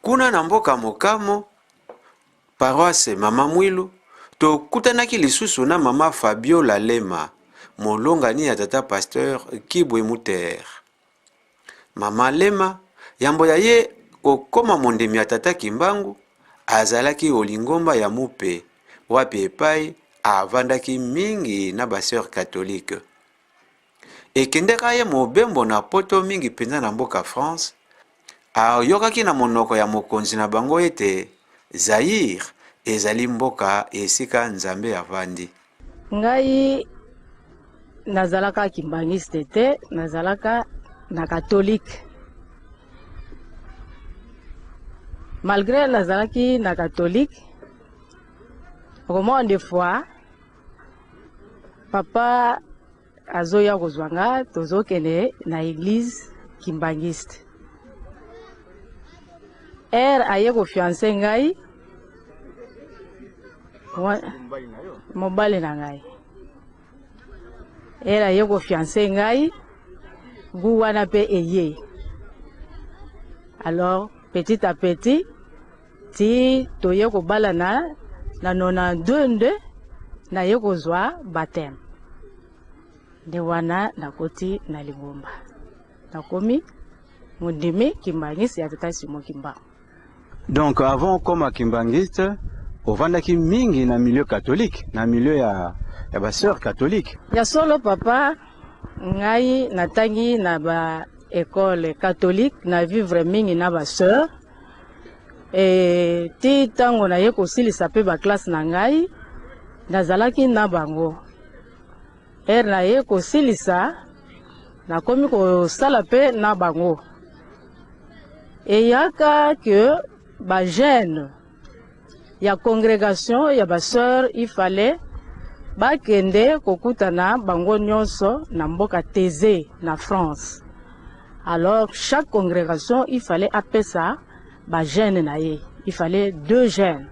Kuna na mboka Mokamo, paroisse Mama Mwilu, tokutanaki lisusu na mama Fabiola Lema, molongani ya tata pasteur Kibwe Muter. Mama Lema, yambo ya ye kokoma mondimi ya tata Kimbangu, azalaki o lingomba ya Mupe, wapi epai avandaki mingi na ba sœurs catholiques. Ekendeka ye mobembo na poto, mingi mpenza na mboka France, ayokaki na monoko ya mokonzi na bango ete Zaïre ezali mboka esika Nzambe avandi. Ngai nazalaka kimbanguiste te, nazalaka na catholique. Malgré nazalaki na catholique, okomona des fois papa. azoya kozwa nga, tozokende na église kimbangiste. Heure aye kofiance ngai, mobali na ngai, heure aye kofiance ngai, gu wana mpe eye. Alors petit à petit ti toye kobalana na 92, nde naye kozwa baptême, nde wana nakoti na lingomba, nakomi mondimi kimbangisi ya tata Simon Kimbangu. Donc avant okoma kimbangiste, ovandaki mingi na milieu catholique, na milieu ya basœur catholique. Ya solo papa, ngai natangi na ba école catholique, na vivre mingi na basœur e, ti ntango naye kosilisa mpe baclasse na ngai, nazalaki na bango. Heure naye kosilisa, nakomi kosala mpe na bango. Eyaka ke bajeune ya congrégation ya basœur, il fallait bakende kokutana bango nyonso na mboka Taizé na France. Alors chaque congrégation, il fallait apesa bajeune na ye, il fallait deux jeunes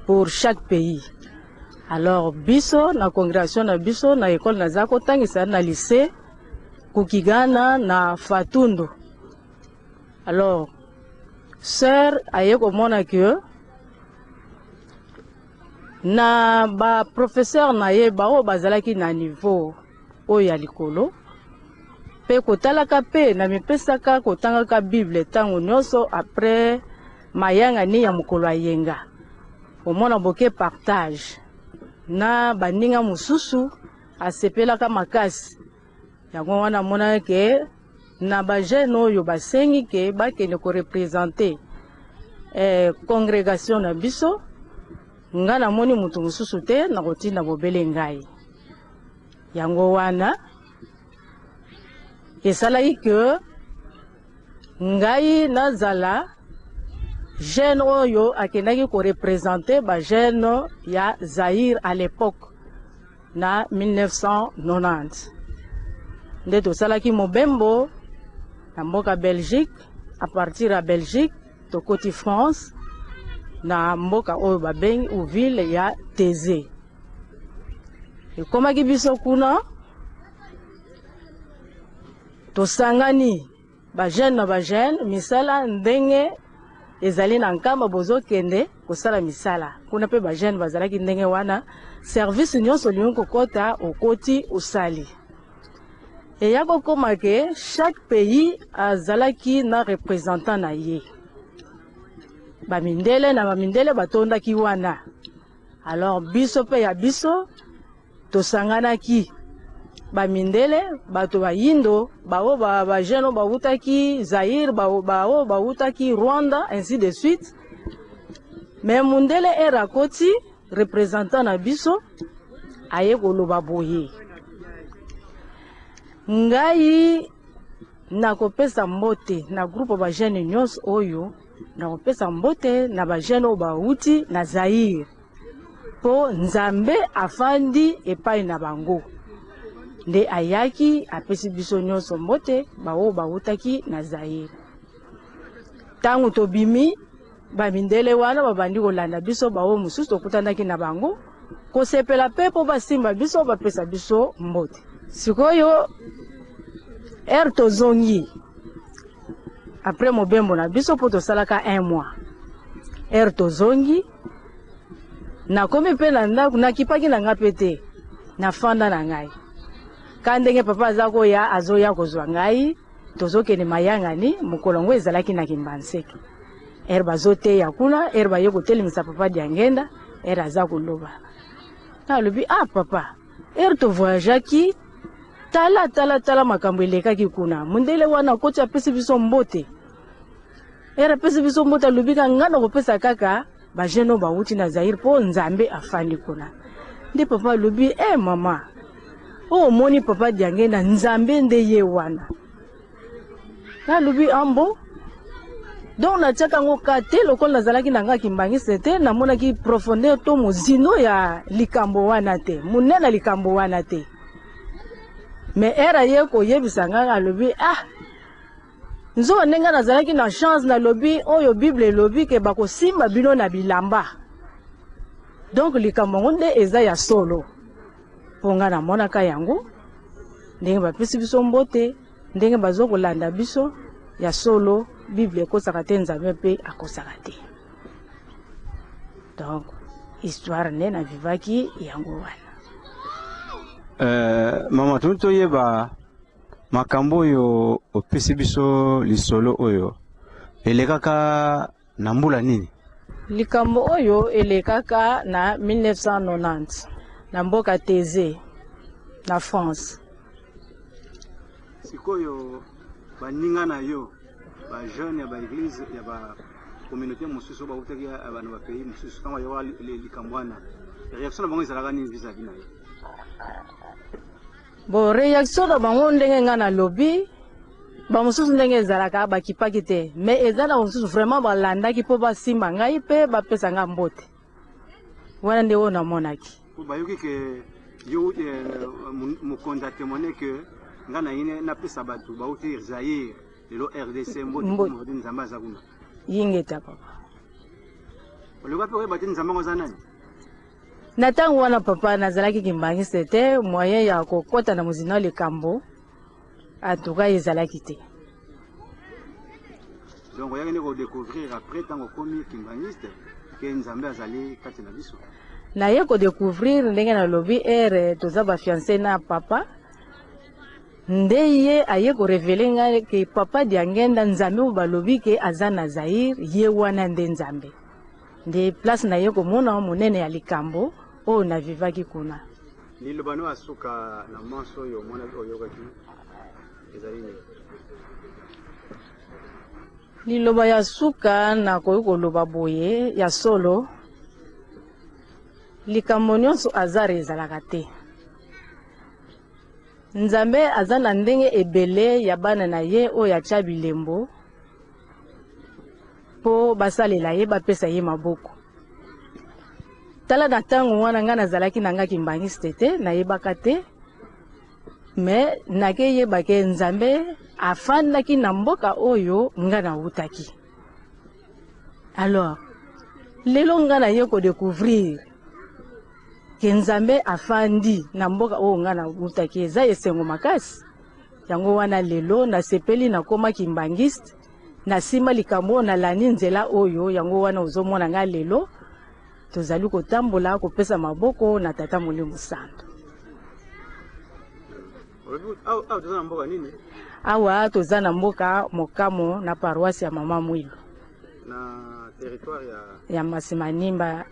pour chaque pays. Alors biso na congrégation na biso, na école naza kotangisa na lycée Kukigana na Fatundu, alors sœur aye komona ke na baprofesseur na ye baoyo bazalaki na niveau oyo ya likolo, mpe kotalaka mpe na mipesaka kotangaka Bible ntango nyonso après mayangani ya mokolo ya yenga, omona boke partage na baninga mosusu, asepelaka makasi. Yango wana amonaki ke na bajeune oyo basengi ke bakende koreprésenter congrégation na biso, nga namoni moto mosusu te, nakotinda bobele ngai. Yango wana esalaki ke ngai nazala jeune oyo akendaki koreprésenter bajeune ya Zaïre à l'époque na 1990. Nde tosalaki mobembo na mboka Belgique. À partir ya Belgique, tokoti France na mboka oyo babengi ou ville ya Taizé. Ekomaki biso kuna, tosangani bajeune na bajeune, misala ndenge ezali na Nkamba, bozokende kosala misala kuna mpe bajeune bazalaki ndenge wana, service nyonso olingi kokɔta, okoti, osali. Eya kokóma ke chaque pays azalaki na représentant na ye, bamindele na bamindele batondaki wana. Alors biso mpe ya biso tosanganaki, bamindele, bato bayindo, bao bajeune oyo bawutaki Zaire, bao bawutaki Rwanda, ainsi de suite. Mais mundele heure akoti, représentant na biso aye koloba boye: "Ngai nakopesa mbote na groupe bajeune nyonso oyo, nakopesa mbote na bajeune oyo bawuti na Zaire, mpo Nzambe afandi epai na bango." Nde ayaki apesi biso nyonso mbote, baoyo bawutaki na Zaire. Ntango tobimi, bamindele wana babandi kolanda biso, baoyo mosusu tokutanaki na bango, kosepela mpe mpo basimba biso, bapesa biso mbote. Sikoyo heure tozongi après mobembo na biso, mpo tosalaka un mois, heure tozongi, nakomi mpe na ndako, nakipaki na ngai mpe te, nafanda na ngai ka ndenge papa aza koya, azoya kozwa ngai, tozokende mayangani. Mokolo yango ezalaki na Kimbanseke. Heure bazoteya kuna, heure baye kotelemisa papa Diangenda, heure aza koloba, alobi: "Ah papa, heure tovoyageaki, tala tala tala makambo elekaki kuna. Mondele wana akoti, apesi biso mbote. Heure apesi biso mbote, alobi ka ngai nakopesa kaka bajeune oyo bawuti na Zaire, mpo Nzambe afandi kuna." Nde papa alobi: "E mama, oyo omoni papa Diangenda, Nzambe nde ye wana." Nalobi: "Ambo." Donc natiaka yango ka te, lokola nazalaki na ngai kimbangisi te, namonaki profondeur to mozindo ya likambo wana te, monene likambo wana te. Mais ere aye koyebisa ngai, alobi ah, nzoka ndenge nazalaki na chance, nalobi oyo Bible elobi ke bakosimba bino na bilamba. Donc likambo yango nde eza ya solo, mpo ngai namonaka yango ndenge bapesi biso mbote, ndenge bazo kolanda biso. Ya solo, Bible ekosaka te, Nzambe mpe akosaka te. Donc histoire nde navivaki yango wana. Mama, toni toyeba makambo oyo opesi biso lisolo oyo elekaka na mbula nini? Likambo oyo elekaka na 1990 na mboka Teze na France. Sikoyo baninga na yo, bajeune ya baeglise ya bacommunauté mosusu oyo bautaki na bapays mosusu, ntango bayoka likambo wana, réaction na bango ezalaka nini vis-à-vis na yo? Bon, réaction na bango, ndenge ngai nalobi, bamosusu ndenge ezalaka bakipaki te, mais eza na bamosusu vraiment balandaki mpo basimba ngai mpe bapesa ngai mbote wana, nde oyo namonaki. Po bayoki ke yo mokonzi atémoigne ke ngai na ye napesa bato bauti Zaire, lelo RDC, mbote. Mbote, Nzambe aza kuna. Yingeta, papa. Oluka mpe oyeba te Nzambe yango aza nani? Na ntango wana, papa, nazalaki kimbangiste te. Moyen ya kokɔta na mozindo ya likambo antuka ezalaki te. Donc oyaki nde kodécouvrir après, ntango okomi kimbangiste, ke Nzambe azali kati na biso? Naye kodécouvrir, ndenge nalobi, ere toza bafiancé na papa, nde ye aye korévéler ngai ke papa Diangenda, Nzambe oyo balobi ke aza na Zaire, ye wana nde Nzambe. Nde place na ye komona monene ya likambo oyo navivaki kuna. Liloba no ya suka na manso oyo omonaki, oyokaki, ezali nini? Liloba ya suka nakoki koloba boye: ya solo, likambo nyonso hasard ezalaka te. Nzambe aza na ndenge ebele ya bana na ye oyo atya bilembo mpo basalela ye, bapesa ye maboko. Tala, na ntango wana ngai nazalaki na ngai kimbangiste te, nayebaka te, mais nakeyebake Nzambe afandaki na mboka oyo ngai nawutaki. Alors lelo ngai naye kodécouvrir ke Nzambe afandi na mboka oyo ngai nawutaki, eza esengo makasi. Yango wana lelo nasepeli nakomaki mbangiste, nasima likambo oyo, nalandi nzela oyo. Yango wana ozomona ngai lelo tozali kotambola kopesa maboko na Tata Molimo Santo. Olobi awa toza na mboka nini? Awa toza na mboka Mokamo, na paroisse ya Mama Mwilu. Na territoire ya? Ya Masimanimba.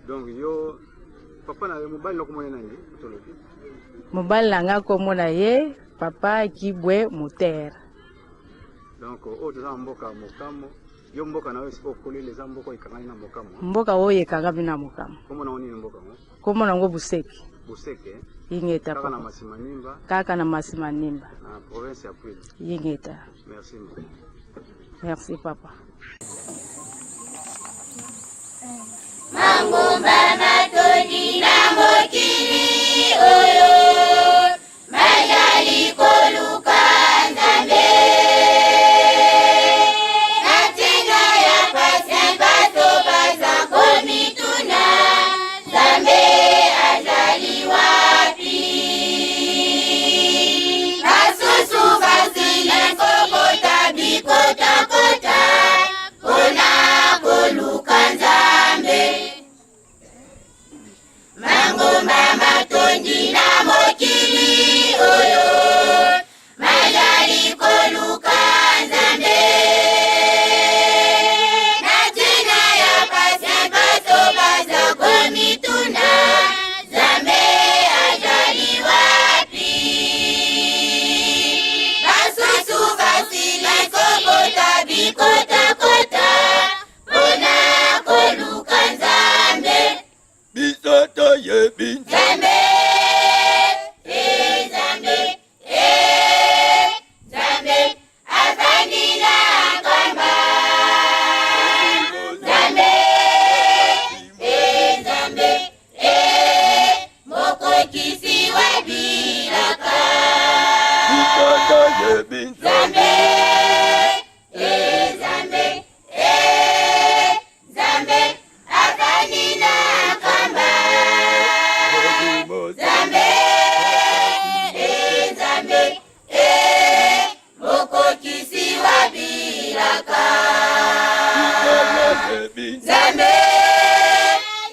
Donc yo, papa na yo, mobali nakomona nani, tolobi? Mobali na ngai, komona ye papa Kibwe Motere. Donc oyo toza na mboka Mokamo. Yo, mboka na yo esika okoleli eza mboka oyo ekangani na Mokamo? Mboka oyo ekangami na Mokamo. Komona ngo nini mboka ngo? Komona ngo Buseke. Buseke. Yingeta. Kaka na Masimanimba? Kaka na Masimanimba. Na province ya Kwilu. Yingeta. Merci. Merci, papa. Mangomba matondi na mokili oyo mazali koluka Nzambe na ntina ya pasi. Bato baza komituna, Nzambe azali wapi? Basusu basili kokota bikotakota mpona koluka Nzambe. bilaka. Nzambe,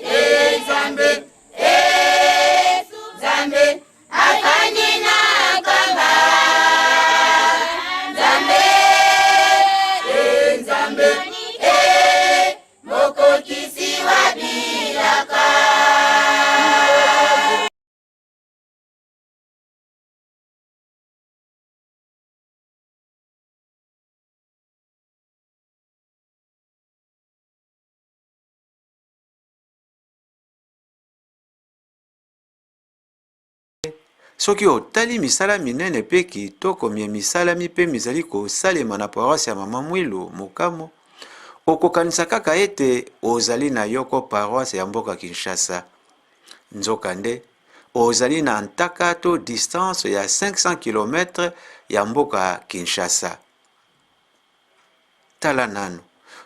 eh, Nzambe, eh, Nzambe, afandi na nkamba. Nzambe, eh, Nzambe, eh, mokokisi wa bilaka. Soki otali misala minene mpe kitoko mye misalami mpe mizali kosalema na paroisse ya Mama Mwilu, Mokamo, okokanisa kaka ete ozali na yoko paroisse ya mboka Kinshasa. Nzokande, ozali na ntaka to distance ya 500 kilomètre ya mboka Kinshasa. Tala nanu,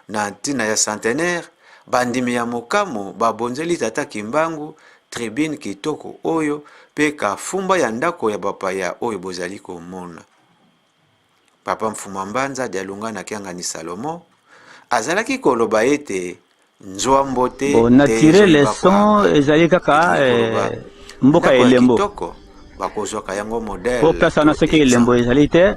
na ntina ya centenaire, bandimi ya Mokamo babonzeli Tata Kimbangu tribune kitoko oyo mpe kafumba ya ndako ya bapaya oyo bozali komona. Papa Mfuma Mbanza Dialungana Kiangani Salomon azalaki koloba ete nzwa mbote Bon, na te tire ezali leçon bakwanga. ezali kaka Elingi koloba eh, mboka ndako ya ya elembo kitoko bakozwaka yango po modèle place wana to soki elembo exemple. ezali te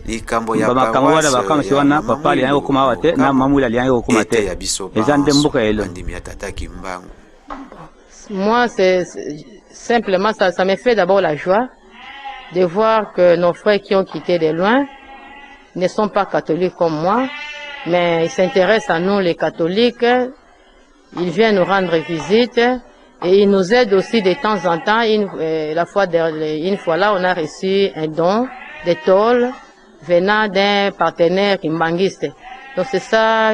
Likambo ya bamakambo wana paroisse bakamwisi ya wana Mama papa aliangi Mwilu kokoma awa te na Mokamo mama Mwilu aliangi kokoma ete te ya biso eza nde banso mboka ya elembo bandimi ya Tata Kimbangu. Moi, c'est simplement ça, ça me fait d'abord la joie de voir que nos frères qui ont quitté de loin ne sont pas catholiques comme moi, mais ils s'intéressent à nous les catholiques, ils viennent nous rendre visite et ils nous aident aussi de temps en temps. Une, la fois, une fois là, on a reçu un don de tôle venant d'un partenaire kimbanguiste. Donc c'est ça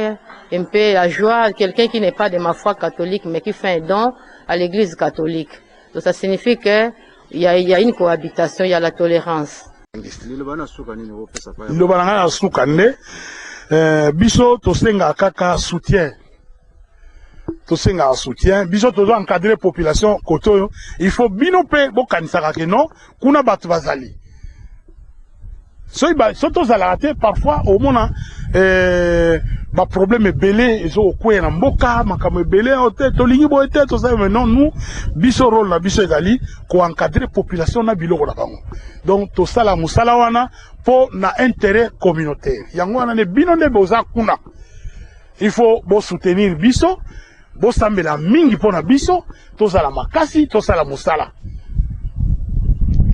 un peu la joie, quelqu'un qui n'est pas de ma foi catholique mais qui fait un don à l'église catholique. Donc ça signifie que il y a, y a une cohabitation, il y a la tolérance. Liloba na ngai na suka nde eh, biso tosengaka kaka soutien, tosengaka soutien. Biso tozo encadrer population kote oyo, il faut bino mpe bokanisaka ke non, kuna bato bazali. Soki ba, soki tozalaka te, parfois omona eh, ba problème ebele ezokokweya na mboka, makambo ebele oyo te tolingi boye te tozali. Mais non, nous, biso rôle na biso ezali koencadrer population na biloko na bango. Donc tosala mosala wana mpo na intérêt communautaire. Yango wana nde bino nde boza kuna, il faut bosoutenir biso, bosambela mingi mpo na biso tozala makasi, tosala mosala.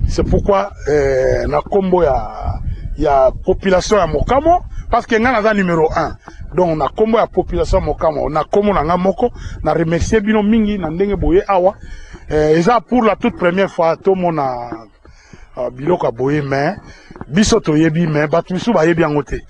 C'est pourquoi eh, na kombo ya ya population ya Mokamo, parce que nga naza numéro 1, donc na kombo ya population ya Mokamo, na kombo na nga moko, na remercier bino mingi na ndenge boye awa. Eh, eza pour la toute première fois tomona uh, biloko ya boye, mais biso toyebi, mais bato misusu bayebi yango te.